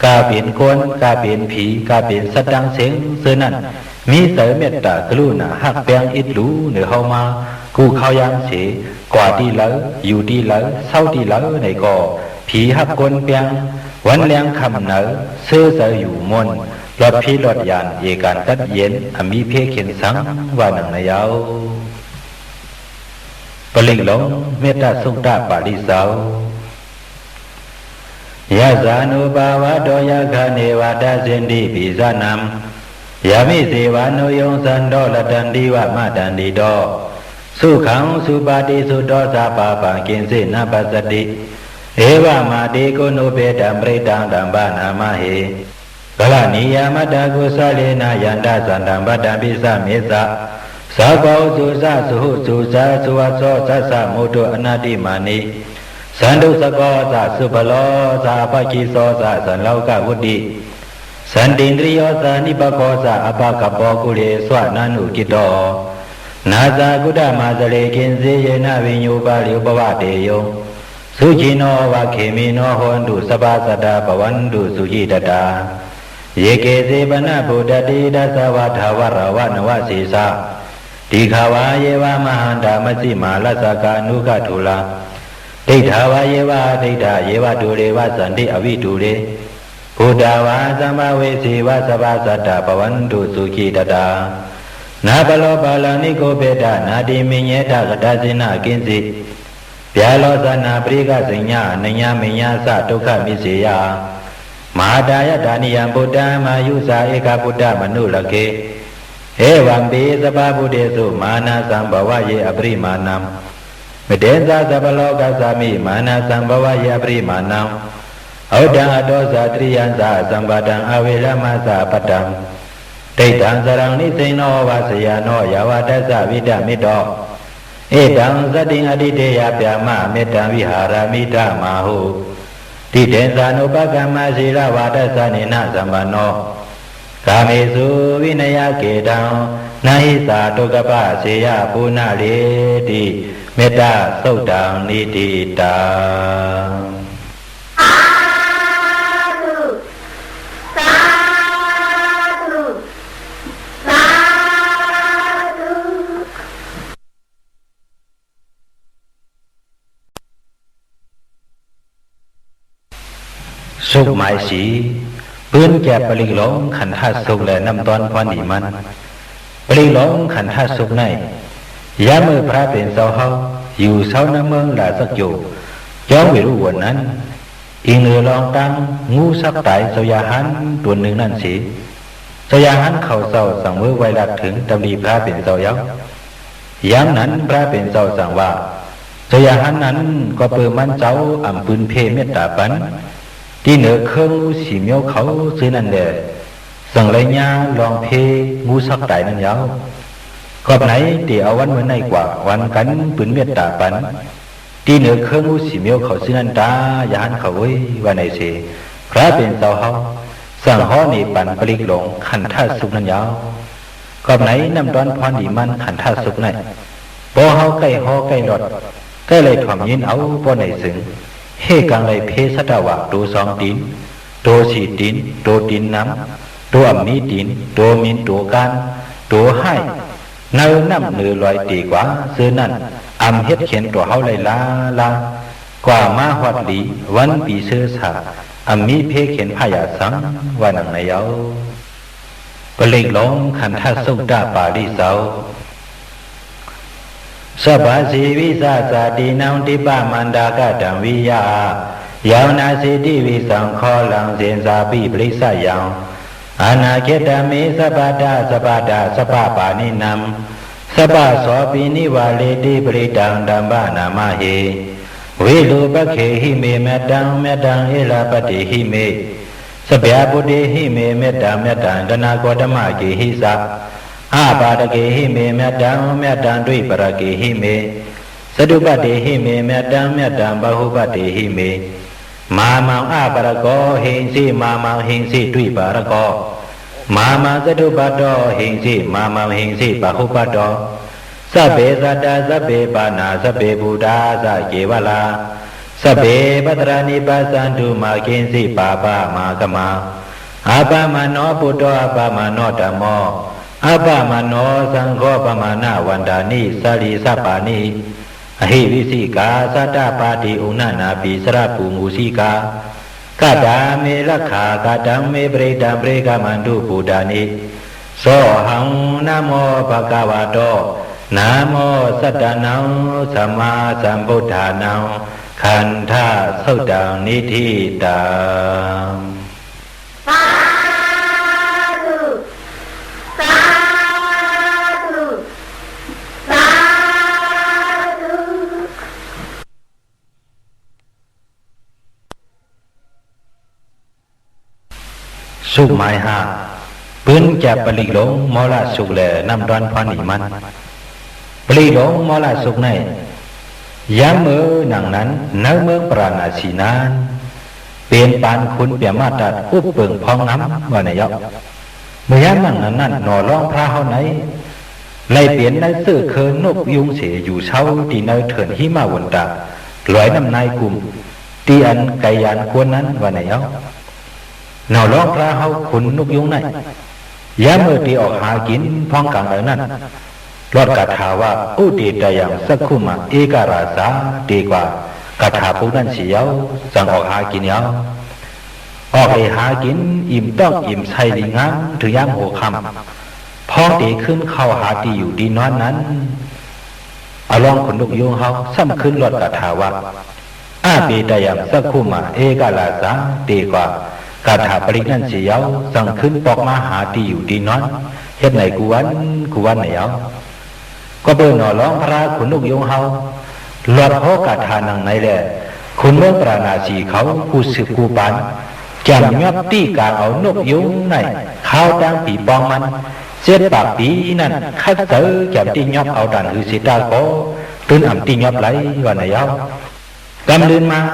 ก๋าเป๋นคน ก๋าเป๋นผี ก๋าเป๋นสัตว์ตังเสี้ยงเสินั้น มีใจ๋เมตตากรุณาฮักแป้งอิดหรูเหนือเฮามา กู้ข้าวยามเส กว่าตี้เหลอ อยู่ตี้เหลอ เซาตี้เหลอไหนก็ ผีฮักคนแป้ง วันแลงค่ำเหนือ เซอใจ๋อยู่ม่วน ลอดผีลอดยาน เอก๋านตัดเย็น อ่ำมีเพเข็ญสัง ว่านั้นนะยาว ปริกหลง เมตตาสุตตะปริกเจ้า Yassānubhāvato yakkhā neva dassenti pisāṇaṃ, yānīdesavānuyossānto rakkhantīva mātandi to, sukhaṃ supati sutto ca pāpaṃ kiñci na passati. Evamādiguṇūpetaṃ parittaṃ taṃ bhaṇāma he. Karaṇīyamatthakusalena yan taṃ santaṃ paṭṭhapisi sammicca, sakkā ujū ca suhujū ca suvaco cassa mudu anatimānī. Santussako ca subharo ca appakicco ca sallahukavutti, santindriyo ca nipako ca appagabbho kulesvananugiddho, na ca khuddaṃ ācare kiñci yena viññū pari uppavadeyyuṃ. Sukhino vā khemino hontu sabbā sattā bhavantu sukhitattā. Ye keci pana pūtati tassa vā thāvarā vā anavasesā, dīghā vā ye vā mahantā majjhimā rassakā aṇukathūlā, diṭṭhā vā ye vā adiṭṭhā ye vā dūre vasanti avidūre, bhūtā vā sambhavesī vā sabbā sattā bhavantu sukhitattā. Na paro paraṃ nikubbetha nātimaññetha katthaci na kiñci, byārosanā parikkhāsaññā anāññamaññassa dukkhamiccheyya. Mahātāyataniyaṃ buddhamāyusā ekaputtamanurakkhe, evampi sabbabhūtesu mānasaṃ bhāvaye aparimāṇaṃ. Mettañca sabbalokasmiṃ mānasaṃ bhāvaye aparimāṇaṃ. Uddhaṃ adho ca tiriyañca asambādhaṃ averaṃ asapattaṃ. Tiṭṭhaṃ caraṃ nisinno vā sayāno yāva tassa vigatamiddho, etaṃ satiṃ adhiṭṭheyya brahmametaṃ viharamidhamāhu. Diṭṭhiñca anupagamma sīlavā dassanena sampanno, kāmesu vineyya gedhaṃ na hi jātu gabbhaseyya punaretīti. Mettā suttaṃ niṭṭhitaṃ. Sādhu, sādhu, sādhu. သုတ်မၢႆသီႇ ပိုၼ်းၵႄႈပလိၵ်ႈလူင် ၶၼ်ႇထသုၵ်ႈ လႄႈ ၼမ်ႉတွၼ်းၽွၼ်းလီမၼ်း။ ပလိၵ်ႈလူင် ၶၼ်ႇထသုၵ်ႈၼႆႉ ယၢမ်းမိူဝ်ႈၽြႃးပဵၼ်ၸဝ်ႈႁဝ်း ယူႇသဝ်းၼႂ်းမိူင်းရႃႇၸၵျူဝ်ႇ ၵျွင်းဝေႇလုဝုၼ်ႇၼၼ်ႉ ဢိင်ၼိူဝ်လွင်ႈတၢင်း ငူးသၵ်းတၢႆ ၸဝ်ႈယႃႇႁၢၼ်းတူၼ်ၼိုင်ႈၼၼ်ႉသေ ၸဝ်ႈယႃႇႁၢၼ်းၶဝ်ၸဝ်ႈ ၸင်ႇမိူဝ်းဝႆႈလၢတ်ႈထိုင် တမ်ႈတီႈၽြႃးပဵၼ်ၸဝ်ႈယဝ်ႉ။ ယၢမ်းၼၼ်ႉ ၽြႃးပဵၼ်ၸဝ်ႈၸင်ႇဝႃႈ ၸဝ်ႈယႃႇႁၢၼ်းၼၼ်ႉ ၵွပ်ႈပိူဝ်ႈမၼ်းၸဝ်ႈ ဢမ်ႇပိုၼ်ၽႄႈမဵတ်ႉတႃႇပၼ် တီႈၼိူဝ်ၶိူဝ်းငူးသီႇမဵဝ်းၶဝ်ၸိူဝ်းၼၼ်ႉလႄႈ ၸင်ႇလႆႈၺႃးလွင်ႈၽေးငူးသၵ်းတၢႆၼၼ်ႉယဝ်ႉ။ ၵွပ်ႈၼႆ တႄႇဢဝ်ဝၼ်းမိူဝ်ႈၼႆႉၵႂႃႇ ဢွၼ်ၵၼ်ပိုၼ်မဵတ်ႉတႃႇပၼ် တီႈၼိူဝ်ၶိူဝ်းငူးသီႇမဵဝ်းၶဝ်ၸိူဝ်းၼၼ်ႉတႃႉ ယႃႇႁၢၼ်းၶဝ်ဢိူၺ် ဝႃႈၼႆသေ ၽြႃးပဵၼ်ၸဝ်ႈႁဝ်း ၸင်ႇႁေႃးၼႄပၼ် ပလိၵ်ႈလူင် ၶၼ်ႇထသုၵ်ႈၼၼ်ႉယဝ်ႉ။ ၵွပ်ႈၼႆ ၼမ်ႉတွၼ်းၽွၼ်းလီမၼ်း ၶၼ်ႇထသုၵ်ႈၼႆႉ ပေႃးႁဝ်းၵႆႉႁေႃးၵႆႉလွတ်ႈ ၵႆႉလႆႈထွမ်ႇငိၼ်းဢဝ် ပေႃးၼႆၸိုင် ႁႄႉၵင်ႈလႆႈၽေးသတ်ႉတဝႃႇ တူဝ်သွင်တိၼ် တူဝ်သီႇတိၼ် တူဝ်တိၼ်ၼမ် တူဝ်ဢမ်ႇမီးတိၼ် တူဝ်မိၼ် တူဝ်ၵၢၼ်း တူဝ်ႁၢႆႉ ၼႂ်းၼမ်ႉၼိူဝ်လွႆတႄႇၵႂႃႇ ၸိူဝ်းၼၼ်ႉ ဢမ်ႇႁဵတ်းၶဵၼ်တေႃႇႁဝ်းလႆႈလႃးလႃး။ กว่ามาฮอดหลีวันปีเสิรษะ อำมีเพเข็ญพยาทสัง ว่าหนังในเยา ปริกหลงขันธสุตตะปาริเสา Sabbā sī vissā jātīnaṃ, dibbamantagataṃ viya, yaṃ nāseti visaṃ ghoraṃ, sesāpi parisayaṃ, anāgatame sabbadā sabbadā, sabbapāṇinaṃ sabbasopi nivāreti, parittaṃ taṃ paṇamāhe. Virūpakkhehi me mettaṃ, mettaṃ erāpathehi me, sabyāputtehi me mettaṃ, mettaṃ anāgatamaggehisa, apādakehi me mettaṃ, mettaṃ dvipādakehi me, sattupattehi me mettaṃ, mettaṃ bahupattehi me, mā maṃ apādako hiṃsi, mā maṃ hiṃsi dvipādako, mā maṃ sattupatto hiṃsi, mā maṃ hiṃsi bahupatto. Sabbe sattā sabbe pāṇā, sabbe bhūtā ca kevalā, sabbe bhadrāni passantu, mā kiñci pāpamāgamā. Appamāṇo buddho, appamāṇo dhammo, appamāṇo saṅgho, pamāṇavantāni sārīsapāni, ahi vicchikā satapadī, uṇṇānābhī sarabū mūsikā. Katā me rakkhā, katā me parittaṃ, paṭikkamantu bhūtāni. Sohaṃ namo bhagavato, namo sattannaṃ sammāsambuddhānaṃ, khandhasuttaṃ niṭṭhitaṃ. Sādhu, sādhu, sādhu. သုတ်မၢႆႁႃႈ ပိုၼ်းၵႄႈပလိၵ်ႈလူင် မေႃးလသုတ်လႄႈ ၼမ်ႉတွၼ်းၽွၼ်းလီမၼ်း။ ပလိၵ်ႈလူင် မေႃးလသုတ်ၼႆႉ ယၢမ်းမိူဝ်ႈၼင်ႇၼၼ် ၼႂ်းမိူင်းပႃႇရႃႇၼသီႇၼၼ်ႉ ပဵၼ်ပၢၼ်ၶုၼ်ပႅမ်ႇမႃႉတၢတ်ႈ ဢုပ်ႉပိူင်ႇၽွင်းငမ်း ဝႃႈၼႆယဝ်ႉ။ မိူဝ်ႈယၢမ်းၼင်ႇၼၼ်ၼၼ်ႉ ၼေႃႇလွင်းၽြႃးႁဝ်းၼႆႉ လႆႈပဵၼ်ၼႂ်းၸိူဝ်ႉၶိူဝ်းၼူၵ်ႉယုင်းသေ ယူႇသဝ်းတီႈၼႂ်းထိူၼ်ႇႁိမႃႉဝုၼ်ႇတႃႇ လွႆၼမ်ႉၼၢႆးၵုမ်ႇ တီႈဢၼ်ၵႆယၢၼ်ၵူၼ်းၼၼ်ႉ ဝႃႈၼႆယဝ်ႉ။ ၼေႃႇလွင်းၽြႃးႁဝ်း ၶုၼ်ၼူၵ်ႉယုင်းၼႆႉ ယၢမ်းမိူဝ်ႈတေဢွၵ်ႇႁႃၵိၼ် ၽွင်းၵၢင်ၼႂ်ၼၼ်ႉ လွတ်ႈၵႃႇထႃႇဝႃႈ ဢုတေတယံ သက္ၶုမႃႇ ဢေၵရႃႇၸႃႇ တေၵႂႃႇ ၵႃႇထႃႇပုၵ်ႈၼၼ်ႉသေယဝ်ႉ ၸင်ႇဢွၵ်ႇႁႃၵိၼ်ယဝ်ႉ။ ဢွၵ်ႇႁႃၵိၼ် ဢိမ်ႇတွင်ႉဢိမ်ႇသႆႈလီငၢမ်း ထိုင်ယၢမ်းႁူဝ်ၶမ်ႈ ၽွင်းတေၶိုၼ်းၶဝ်ႈႁႃတီႈယူႇတီႈၼွၼ်းၼၼ်ႉ ဢလွင်းၶုၼ်ၼူၵ်ႉယုင်းႁဝ်း သမ်ႉၶိုၼ်းလွတ်ႈၵႃႇထႃႇဝႃႈ ဢပေတယံ သက္ၶုမႃႇ ဢေၵရႃႇၸႃႇ တေၵႂႃႇ ၵႃႇထႃႇပလိၵ်ႈၼၼ်ႉသေယဝ်ႉ ၸင်ႇၶိုၼ်းပွၵ်ႈမႃးႁႃတီႈယူႇတီႈၼွၼ်း ႁဵတ်းၼႆၵူႈဝၼ်း ၵူႈဝၼ်းၼႆယဝ်ႉ။ ၵွပ်ႈပိူဝ်ႈၼေႃႇလွင်းၽြႃး ၶုၼ်ၼူၵ်ႉယုင်းႁဝ်း လွတ်ႈႁေႃးၵႃႇထႃႇၼင်ႇၼႆလႄႈ ၶုၼ်မိူင်းပႃႇရႃႇၼသီႇၶဝ် ၵူႈသိုပ်ႇၵူႈပၢၼ် ၵႅမ်ၺွပ်းတီႉၵၢင်ဢဝ်ၼူၵ်ႉယုင်းၼႆႉ ၶၢဝ်းတၢင်းပီပွင်းမၼ်း ၸဵတ်းပၢၵ်ႇပီၼၼ်ႉ ၶတ်းၸႂ်ၵႅမ်တီႉၺွပ်းဢဝ်တၢၼ်ႇႁိုဝ်သေတႃႉၵေႃႈ တိုၼ်းဢမ်ႇတီႉၺွပ်းလႆႈ ဝႃႈၼႆယဝ်ႉ။ ၵမ်းလိုၼ်းမႃး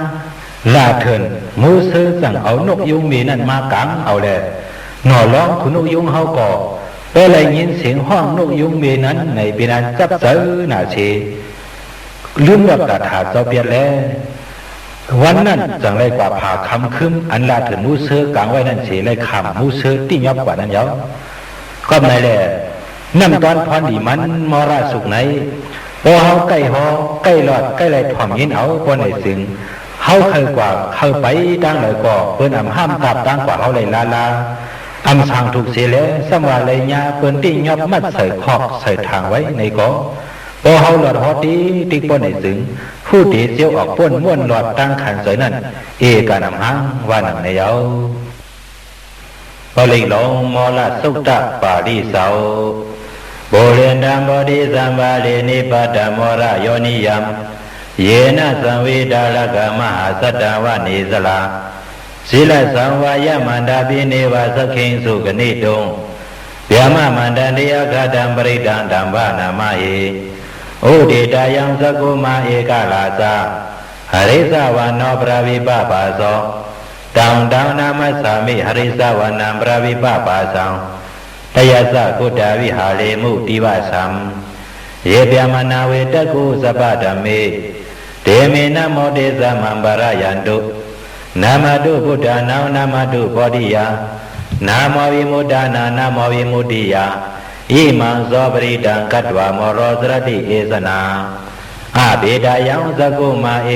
လႃႈထိူၼ်ႇ မူးသိူဝ်း ၸင်ႇဢဝ်ၼူၵ်ႉယုင်းမႄႈၼၼ်ႉ မႃးၵၢင်ဢဝ်လႄႈ ၼေႃႇလွင်းၶုၼ်ၼူၵ်ႉယုင်းႁဝ်းၵေႃႈ ပေႃးလႆႈငိၼ်းသဵင်ႁွင်ႉၼူၵ်ႉယုင်းမႄႈၼၼ်ႉၼႆ ပဵၼ်ဢၼ်ၸပ်းၸႂ်ၼႃႇသေ လိုမ်းလွတ်ႈၵႃႇထႃႇၸဝ်ႈပႅတ်ႈလႄႈ ဝၼ်းၼၼ်ႉ ၸင်ႇလႆႈၵႂႃႇၽႃႇၶမ်ၶိုမ်း ဢၼ်လႃႈထိူၼ်ႇမူးသိူဝ်းၵၢင်ဝႆႉၼၼ်ႉသေ လႆႈၶၢမ်ႇမူးသိူဝ်း တီႉၺွပ်းၵႂႃႇၼၼ်ႉယဝ်ႉ။ ၵွပ်ႈၼႆလႄႈ ၼမ်ႉတွၼ်းၽွၼ်းလီမၼ်း မေႃးရသုတ်ႈၼႆႉ ပေႃးႁဝ်းၵႆႉႁေႃး ၵႆႉလွတ်ႈ ၵႆႉလႆႈထွမ်ႇငိၼ်းဢဝ် ပေႃးၼႆၸိုင် ႁဝ်းၶႂ်ႈၵႂႃႇ ၶႂ်ႈပႆတၢင်းလႂ်ၵေႃႈ ပိူၼ်ႈဢမ်ႇႁၢမ်ႈၵၢပ်ႈတၢင်းၵႂႃႇႁဝ်းလႆႈလႃးလႃး ဢမ်ႇသၢင်ႇထုၵ်ႇသေလႄႈ သမ်ႉဝႃႈလႆႈၺႃးပိူၼ်ႈတီႉၺွပ်း မတ်ႉသႂ်ႇၶွၵ်ႈသႂ်ႇထၢင်ႇဝႆႉၼႆၵေႃႈ ပေႃးႁဝ်းလွတ်ႈႁေႃးတိၵ်းတိၵ်း ပေႃးၼႆၸိုင် ႁူႉတေၸဵဝ်းဢွၵ်ႇပူၼ်ႉ မူၼ်ႉလွတ်ႈတၢင်းၶၢၼ်ၸႂ်ၼၼ်ႉ ဢေႇၵႃႇၼမ်ႇႁင် ဝႃႈၼင်ႇၼႆယဝ်ႉ။ ပလိၵ်ႈလူင် မေႃးရသုတ်ႉတပႃႇလိၸဝ်ႈ။ Purimaṃ bodhisambhāre nibbatamaṅgalayoginikaṃ, yena saṃvittaṃ rakkhaṃ mahāsaṅghaṃ vane sarā. Sīlasaṃvayamatthapi neva sakkhiṃ sukhaniṭṭhuṃ, brahmamānanti āgatāṃ parittaṃ taṃ paṇamāhe. Uditayaṃ cakkhumā ekarājā, harissavaṇṇo paṭhavippabhāso. Taṃ taṃ namassāmi harissavaṇṇaṃ paṭhavippabhāsaṃ, tayajja guttā viharemu divasam. Ye brāhmaṇā vedagu sabbadhamme, te me namo tejamaṃ pālayantu. Namatthu buddhānaṃ namatthu bodhiyā, namo vimuttānaṃ namo vimuttiyā. Imaṃ so parittaṃ katvā moro carati esanā. Apetayaṃ cakkhumā ekarājā, harissavāno brāvipāpaso. Taṃ taṃ namassāmi harissavānaṃ brāvipāpasaṃ. Tayajja guttā viharemu rattiṃ, ye brāhmaṇā vedagu sabbadhamme, te me namo tejā maṃ pālayantu. Namatthu buddhānaṃ, namatthu bodhiyā, namo vimuttānaṃ, namo vimuttiyā. Imaṃ so parittaṃ katvā, moro vāsamakappayī, morasuttaṃ niṭṭhitaṃ. Sādhu, sādhu, sādhu. သုတ် မၢႆႁူၵ်း ပိုၼ်းၵျၢပ်ႈပရိတ်ႈလူင် ဝတ်ႉတသုတ်ႈလႄႈ ၼမ်ႉတွၼ်းၽွၼ်းလီမၼ်း။ ပရိတ်ႈလူင် ဝတ်ႉတသုတ်ႈၼႆႉ ယၢမ်းမိူဝ်ႈၼင်ႇၼၼ် ၼေႃႇလွင်းၽြႃးႁဝ်းၼႆႉ လႆႈပဵၼ်ၼႂ်းၸိူဝ်ႉၶိူဝ်းၼူၵ်ႉၶုမ်သေ ယူႇသဝ်းတီႈၼႂ်းတိူင်းမၵထ ၼႂ်းထိူၼ်ႇတီႈၼိုင်ႈၼၼ်ႉယဝ်ႉ။ ၽွင်းမိူဝ်ႈတိုၵ်ႉၸင်ႇႁႃတႅၵ်ႇဢွၵ်ႇၶႆႇမႃးၼၼ်ႉ ၽႆးသမ်ႉမႆႈထိူၼ်ႇမႆႈပႃႇမႃးလႄႈ ပေႃႈမႄႈမၼ်းလႄႈတင်းၼူၵ်ႉၸိူဝ်းၼၼ်ႉ ဢွၼ်ၵၼ်ဝိၼ်ဢွၵ်ႇပၢႆႈၵႂႃႇပႅတ်ႈတင်းသဵင်ႈယဝ်ႉ။ ၼေႃႇလွင်းၶုၼ်ၼူၵ်ႉၶုမ်ႁဝ်းၵေႃႈ လွမ်ငွၵ်ႈတူၺ်းၽႆးမႆႈပႃႇမႆႈမႃးၸမ်ၼႃႇယဝ်ႉလႄႈ လိူဝ်သေတိူင်ႇၵၢဝ်ႇႁဵတ်းသၸ်ႉၸႃႇ ၵႂၢမ်းၸိုဝ်ႈၼႆႉ ဢမ်ႇမီးတီႈပိုင်ႈဢိင်သင်ယဝ်ႉ ဝႃႈၼႆၼင်ႇၼႆသေ ၸင်ႇတိူင်ႇၵၢဝ်ႇလွတ်ႈဝႃႈ သၼ်ႇတိပၵ်ႉၶႃႇ ဢပႃႇတၼႃႇ ဝႃႈၼႆတႄႇၵႂႃႇယဝ်ႉ။ ပေႃးဝႃႈၼေႃႇလွင်းၼူၵ်ႉၶုမ်ႁဝ်း လွတ်ႈဝႃႈသၼ်ႇတိပၵ်ႉၶႃႇ ဢပႃႇတၼႃႇ တိူင်ႇၵၢဝ်ႇႁဵတ်းသၸ်ႉၸႃႇၼင်ႇၼၼ်ၵေႃႈ ၽႆးမႆႈပႃႇမႆႈထိူၼ်ႇၸိူဝ်းၼၼ်ႉၼႆၵေႃႈ ဢမ်ႇမႃးႁွတ်ႈထိုင်တီႈဢၼ်ၼေႃႇလွင်းၼူၵ်ႉၶုမ်ႁဝ်းယူႇသဝ်းဝႆႉၼၼ်ႉသေ ဢဝ်မွတ်ႇႁၢႆလၢႆၵႂႃႇပႅတ်ႈ ဝႃႈၼႆယဝ်ႉ။ ၵွပ်ႈၼႆလႄႈ ဝတ်ႉတသုတ်ႈၼႆႉ ၼမ်ႉတွၼ်းၽွၼ်းလီမၼ်း ပေႃးႁဝ်းၵႆႉလႆႈႁေႃး ၵႆႉလႆႈထွမ်ႇ ၵႆႉလႆႈငိၼ်းဢဝ် ပေႃးၼႆၸိုင် ႁႄႉၵင်ႈလႆႈၽေးၽႆး ၽေးၼမ်ႉ ၽေးၵူၼ်းႁၢႆႉ ၵူၼ်းမိူၵ်ႈ ၵူၼ်းလိူင် ၸိူဝ်းၼၼ်ႉသေ ထၢင်ႇႁၢင်ႈလႆႈယူႇသဝ်း ၵတ်းၵတ်းယဵၼ်ယဵၼ် ဢမ်ႇမီးၽေးၶဵၼ်သင် ဝႃႈၼင်ႇၼႆယဝ်ႉ။ ပရိတ်ႈလူင် ဝတ်ႉတသုတ်ႈ တႃႇပႃႇလိၸဝ်ႈ။ Purindamodī sambhale nipatitaṃ vata jātiyaṃ, yassa tejena dāvaggiṃ mahāsattaṃ vivajjayi. Therassa sārīputtassa lokānathena bhāsitaṃ, kappataññiṃ mahātejaṃ parittāntaṃ paṇamāhi. Atthi loke dhīra guṇo sasaṃ so jayānuddayā, tena saccena kāhāmi sassakiriyamuttamam. Avajjitvā dhammapālaṃ sārīputto pāpāhi jine, sassa paramavassāya sassakiriyamakāsahaṃ. Santi pakkhā appatanā santi pādā avañcanā, mātā pitā ca nikkhantā jātaveda parikkama. Saha sacce kate mahāsayam mahāpajjalito sikhī, vajjehi soḷasa karīsāni udakaṃ patvā yathā sikhī. Sacchena me samo natthi, esā me sassapāramī, vattasuttaṃ niṭṭhitaṃ. Sādhu, sādhu, sādhu. သုတ် မၢႆၸဵတ်း ပိုၼ်းၵျၢပ်ႈပရိတ်ႈလူင် ထၸ်ႉသၵသုတ်ႈလႄႈ ၼမ်ႉတွၼ်းၽွၼ်းလီမၼ်း။ ပရိတ်ႈလူင် ထၸ်ႉသၵသုတ်ႈၼႆႉ ယၢမ်းမိူဝ်ႈၽြႃးပဵၼ်ၸဝ်ႈႁဝ်း ယူႇသဝ်းၼႂ်းမိူင်းသႃႇဝတ်ႉထိ ၵျွင်းၸေႇတဝုၼ်ႇယၢမ်းၼၼ်ႉ ထိုင်ၼင်ႇဝၼ်းၼိုင်ႈမႃး ၽြႃးပဵၼ်ၸဝ်ႈႁဝ်း ၸင်ႇႁွင်ႉဢဝ်ၸဝ်ႈရႁၢၼ်းၶဝ်တင်းၼမ် မႃးၸုတုမ်ၵၼ်သေ မွၵ်ႇလၢတ်ႈပူင်ၶေႃႈၵႂၢမ်းပၼ် တီႈၸဝ်ႈရႁၢၼ်းၶဝ်ဝႃႈ၊ လူဝ်ႇႁၵ်ႉဢဝ် ၸဝ်ႈရႁၢၼ်းၶဝ်တင်းသဵင်ႈဢိူဝ်ႈ။ ယၢမ်းမိူဝ်ႈသူယူႇသဝ်းၵျွင်းၼႂ်းထိူၼ်ႇၼၼ်ႉလႄႈသင်၊ ယၢမ်းမိူဝ်ႈသူယူႇသဝ်းၸွမ်းတႂ်ႈတူၼ်ႈမႆႉ ႁူမ်ႈတူၼ်ႈမႆႉၸိူဝ်းၼၼ်ႉလႄႈသင်၊ သင်ဝႃႈသူမီးၸႂ်တိုၼ်ႇၽၢၼ်ႇၵူဝ်ႁေ ၶူၼ်တုမ်ႇၼိူဝ်ႉပိုဝ်ႉသၢၼ် ပေႃးၼႆၸိုင် ဢွၼ်ၵၼ်ၶုၵ်းထူပ်းဝူၼ်ႉၶႆႈႁၼ်ထိုင် ၵုင်ႇမုၼ်ၵဝ်ၽြႃးပဵၼ်ၸဝ်ႈ ဢရႁၼ်ႇ တေၵႂႃႇၼၼ်ႉလႄႈသင်၊ ဢမ်ႇၼၼ် ဢွၼ်ၵၼ်ၶုၵ်းထူပ်းဝူၼ်ႉႁၼ်ထိုင် ၵုင်ႇမုၼ်တြႃးၸဝ်ႈ သၵ်ႉၶႃႇတေႃး တေၵႂႃႇၼၼ်ႉလႄႈသင်၊ ဢမ်ႇၼၼ် ဢွၼ်ၵၼ်ၶုၵ်းထူပ်းဝူၼ်ႉႁၼ်ထိုင် ၵုင်ႇမုၼ်သင်ႇၶႃႇၸဝ်ႈ သုပတိပတ်ႉၼေႃး တေၵႂႃႇၼၼ်ႉတႃႉ။ သင်ဝႃႈ ဢွၼ်ၵၼ်ၶုၵ်းထူပ်းဝူၼ်ႉႁၼ်ထိုင် ၵုင်ႇမုၼ်ၽြႃးတြႃးသင်ႇၶႃႇၸိူဝ်းၼၼ်ႉ ပေႃးၼႆၸိ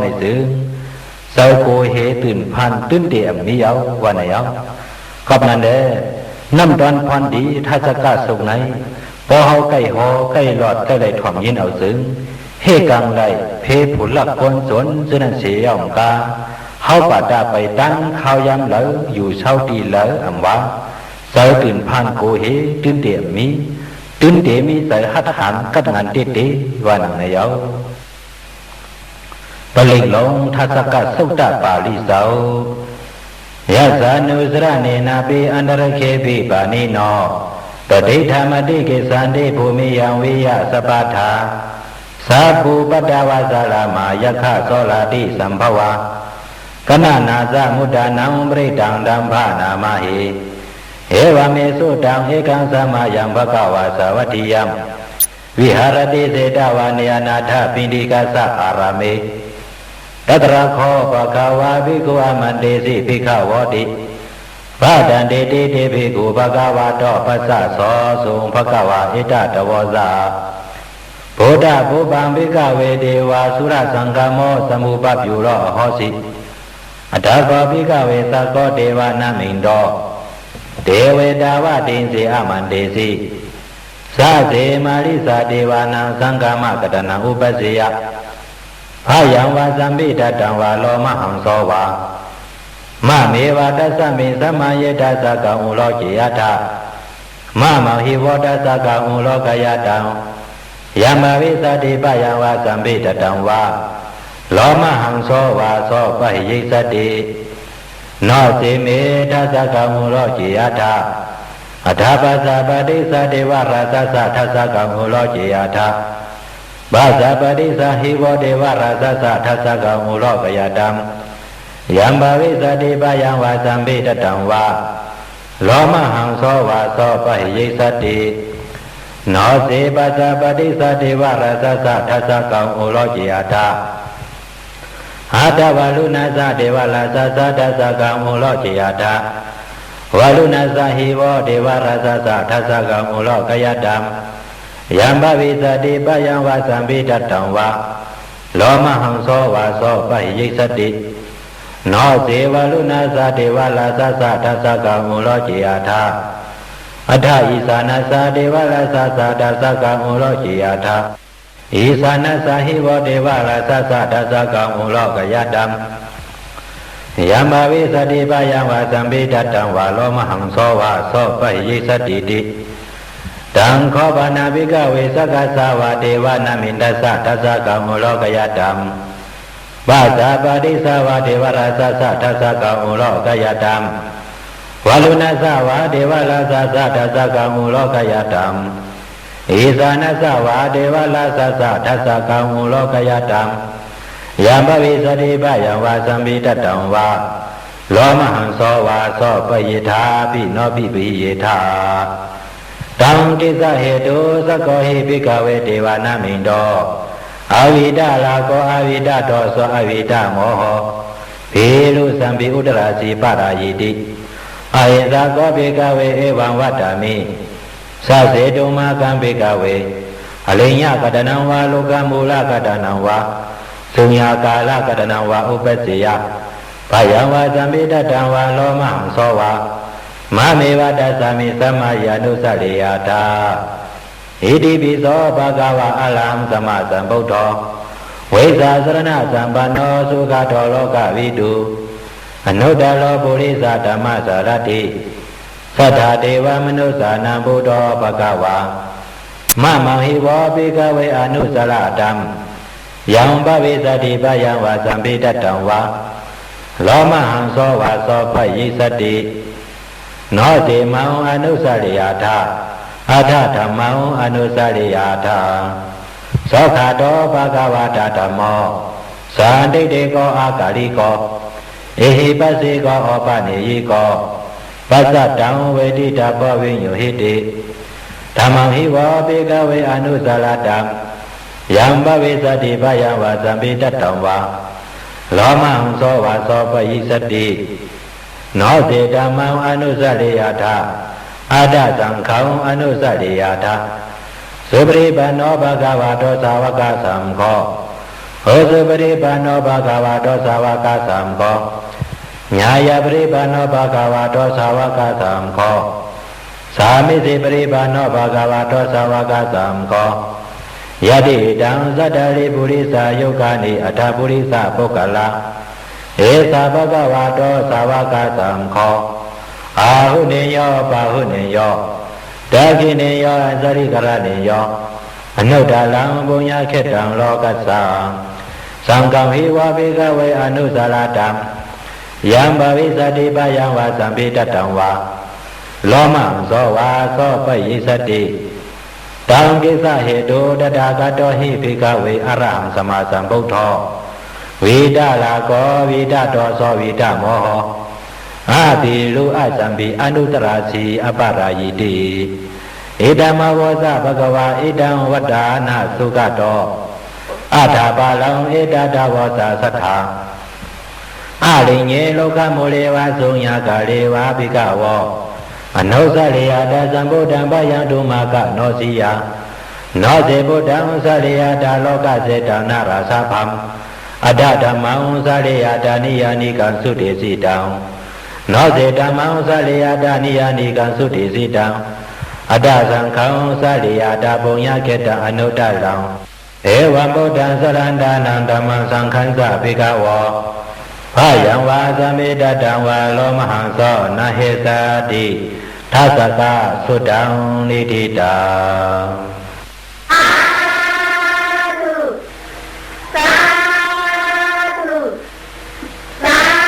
ုင် ၸႂ်ၵူဝ်ႁေ တိုၼ်ႇၽၢၼ်ႇ တိုၼ်းတေဢမ်ႇမီးယဝ်ႉ ဝႃႈၼႆယဝ်ႉ။ ၵွပ်ႈၼၼ်လႄႈ ၼမ်ႉတွၼ်းၽွၼ်းလီ ထၸၵ်ႉၵသုၵ်ႈၼႆႉ ပေႃးႁဝ်းၵႆႉႁေႃး ၵႆႉလွတ်ႈ ၵႆႉလႆႈထွမ်ႇငိၼ်းဢဝ်ၸိုင် ႁႄႉၵင်ႈလႆႈ ၽေးၽုၼ်လၵ်ႉၵူၼ်းၸူၼ် ၸိူဝ်းၼၼ်ႉသေယဝ်ႉဢမ်ႇၵႃး ႁဝ်းပႃႇတႃႉ ပႆတၢင်းၶၢဝ်းယၢမ်းလႂ် ယူႇသဝ်းတီႈလႂ်ဢမ်ႇဝႃႈ ၸႂ်တိုၼ်ႇၽၢၼ်ႇၵူဝ်ႁေ တိုၼ်းတေဢမ်ႇမီး၊ တိုၼ်းတေမီးၸႂ်ႁတ်းႁၢၼ် ၵတ်းငၢၼ်ႇတႄႉတႄႉ ဝႃႈၼင်ႇၼႆယဝ်ႉ။ ပလိၵ်ႈလူင် ထၸၵသုတ်တပႃႇလိၸဝ်ႈ။ Yassānussaraṇena pi antarāgepi pāṇino, patiṭṭhāmadikicchati bhūmiyaṃ viya sapattha. Sabbupaddavā saramā yakkhacoratisambhavā, kaṇhānañca muttanaṃ parittaṃ taṃ bhaṇāma he. Evaṃ me sutaṃ. Ekaṃ samayaṃ bhagavā sāvatthiyaṃ viharati jetavane anāthapiṇḍikassa ārāme. Tatra kho bhagavā bhikkhū āmantesi bhikkhavoti. Bhadanteti te bhikkhū bhagavato paccassosuṃ. Bhagavā etadavoca: Buddhapubbaṃ bhikkhave devasurasaṅgamo sambuddhabyūro ahosi. Atha kho bhikkhave sakko devanāminto devetāvatiṃse āmantesi. Sacce: Mārissa devānaṃ saṅghamakatānaṃ uppajjeyya bhayaṃ vā sambhidānaṃ vā lomahaṃso vā, māmeva tasmiṃ samaye dassakaṃ uloke. Atha māmaṃ hi vo dassakaṃ ulokayātaṃ. Yaṃ bhavissati bhayaṃ vā sambhidānaṃ vā lomahaṃso vā, so pahīyissati. No ce me dassakaṃ uloke. Atha atha passa paṭissa devarājassa dassakaṃ uloke. Atha passa paṭissa hi vo devarājassa dassakaṃ ulokayātaṃ. Yaṃ bhavissati bhayaṃ vā sambhidānaṃ vā lomahaṃso vā, so pahīyissati. No ce passa paṭissa devarājassa dassakaṃ uloke. Atha atha varuṇassa devarājassa dassakaṃ uloke. Atha varuṇassa hi vo devarājassa dassakaṃ ulokayātaṃ. Yaṃ bhavissati bhayaṃ vā sambhidānaṃ vā lomahaṃso vā, so pahīyissati. No ce varuṇassa devarājassa dassakaṃ uloke. Atha atha issānassa devarājassa dassakaṃ uloke. Atha issānassa hi vo devarājassa dassakaṃ ulokayātaṃ. Yaṃ bhavissati bhayaṃ vā sambhidānaṃ vā lomahaṃso vā, so pahīyissatīti. Taṃ kho pana bhikkhave sakkassa vā devanāmintassa dassakaṃ ulokayātaṃ. Passa paṭissa vā devarājassa dassakaṃ ulokayātaṃ. Varuṇassa vā devarājassa dassakaṃ ulokayātaṃ. Issānassa vā devarājassa dassakaṃ ulokayātaṃ. Yaṃ bhavissati bhayaṃ vā sambhidānaṃ vā lomahaṃso vā, so pahīyetthāpi no pahīyetha. Taṃ tissa hetu: Sakko hi bhikkhave devanāminto avittarāgo avittādoso avittāmoho bhīrusampi uttarāsi parāyiti. Ahesaṃ kho bhikkhave evaṃ vadāmi: Saccetu ma kaṃ bhikkhave ariyaṃ katānaṃ vā lokamūlakatānaṃ vā suññākārakatānaṃ vā uppajjeyya bhayaṃ vā sambhidānaṃ vā lomahaṃso vā, māmeva tasmiṃ samaye anussariyattha. Itipi so bhagavā arahaṃ sammāsambuddho vijjācaraṇasampanno sugato lokavidū anuttaro purisadammasārathi satthā devamanussānaṃ buddho bhagavā. Māmaṃ hi vo bhikkhave anussarattam yaṃ bhavissati bhayaṃ vā sambhidānaṃ vā lomahaṃso vā, so pahīyissati. No ce maṃ anussariyattha, atha dhammaṃ anussariyattha. Svākkhāto bhagavatā dhammo sandiṭṭhiko akāliko ehipassiko opanayiko paccattaṃ veditabbo viññūhīti. Dhammaṃ hi vo bhikkhave anussarattam yaṃ bhavissati bhayaṃ vā sambhidānaṃ vā lomahaṃso vā, so pahīyissati. No ce dhammaṃ anussariyattha, atha saṅghaṃ anussariyattha. Supaṭipanno bhagavato sāvakasaṅgho, Ujupaṭipanno bhagavato sāvakasaṅgho, ñāyapaṭipanno bhagavato sāvakasaṅgho, sāmīcipaṭipanno bhagavato sāvakasaṅgho, yadidaṃ cattāri purisayugāni aṭṭha purisapuggalā, esa bhagavato sāvakasaṅgho, āhuneyyo pāhuneyyo dakkhiṇeyyo añjalikaraṇīyo anuttaraṃ puññakkhettaṃ lokassa. Saṅghaṃ hi vo bhikkhave anusarattaṃ, yaṃ bhavissati bhayaṃ vā sambhitattaṃ vā, lomahaṃso vā so payissati. Taṃ kissa hetu tathāgato hi bhikkhave arahaṃ sammāsambuddho, vītarāgo vītadoso vītamoho, abhirūḷhasambī anuttarāsi aparājiti. Idamavoca bhagavā. Idaṃ vadāna sugato athaparaṃ. Etadavoca satthā āriye lokkamūle vā sunyāgāre vā bhikkhavo, anusareyyattha sambuddhaṃ bhayaṃ dummakanosiyā. No ce buddhaṃ sareyyattha lokasejjaṃ nārāsabhaṃ, atha dhammaṃ sareyyattha niyyānikaṃ sudesitaṃ. No ce dhammaṃ sareyyattha niyyānikaṃ sudesitaṃ, atha saṅghaṃ sareyyattha puññakkhettaṃ anuttaraṃ. Evaṃ buddhaṃ sarantānaṃ dhammaṃ saṅghañca bhikkhavo, bhayaṃ vā sambhitattaṃ vā lomahaṃso na hessati. Dassakā suttaṃ niṭṭhitaṃ. Sādhu, sādhu, sādhu.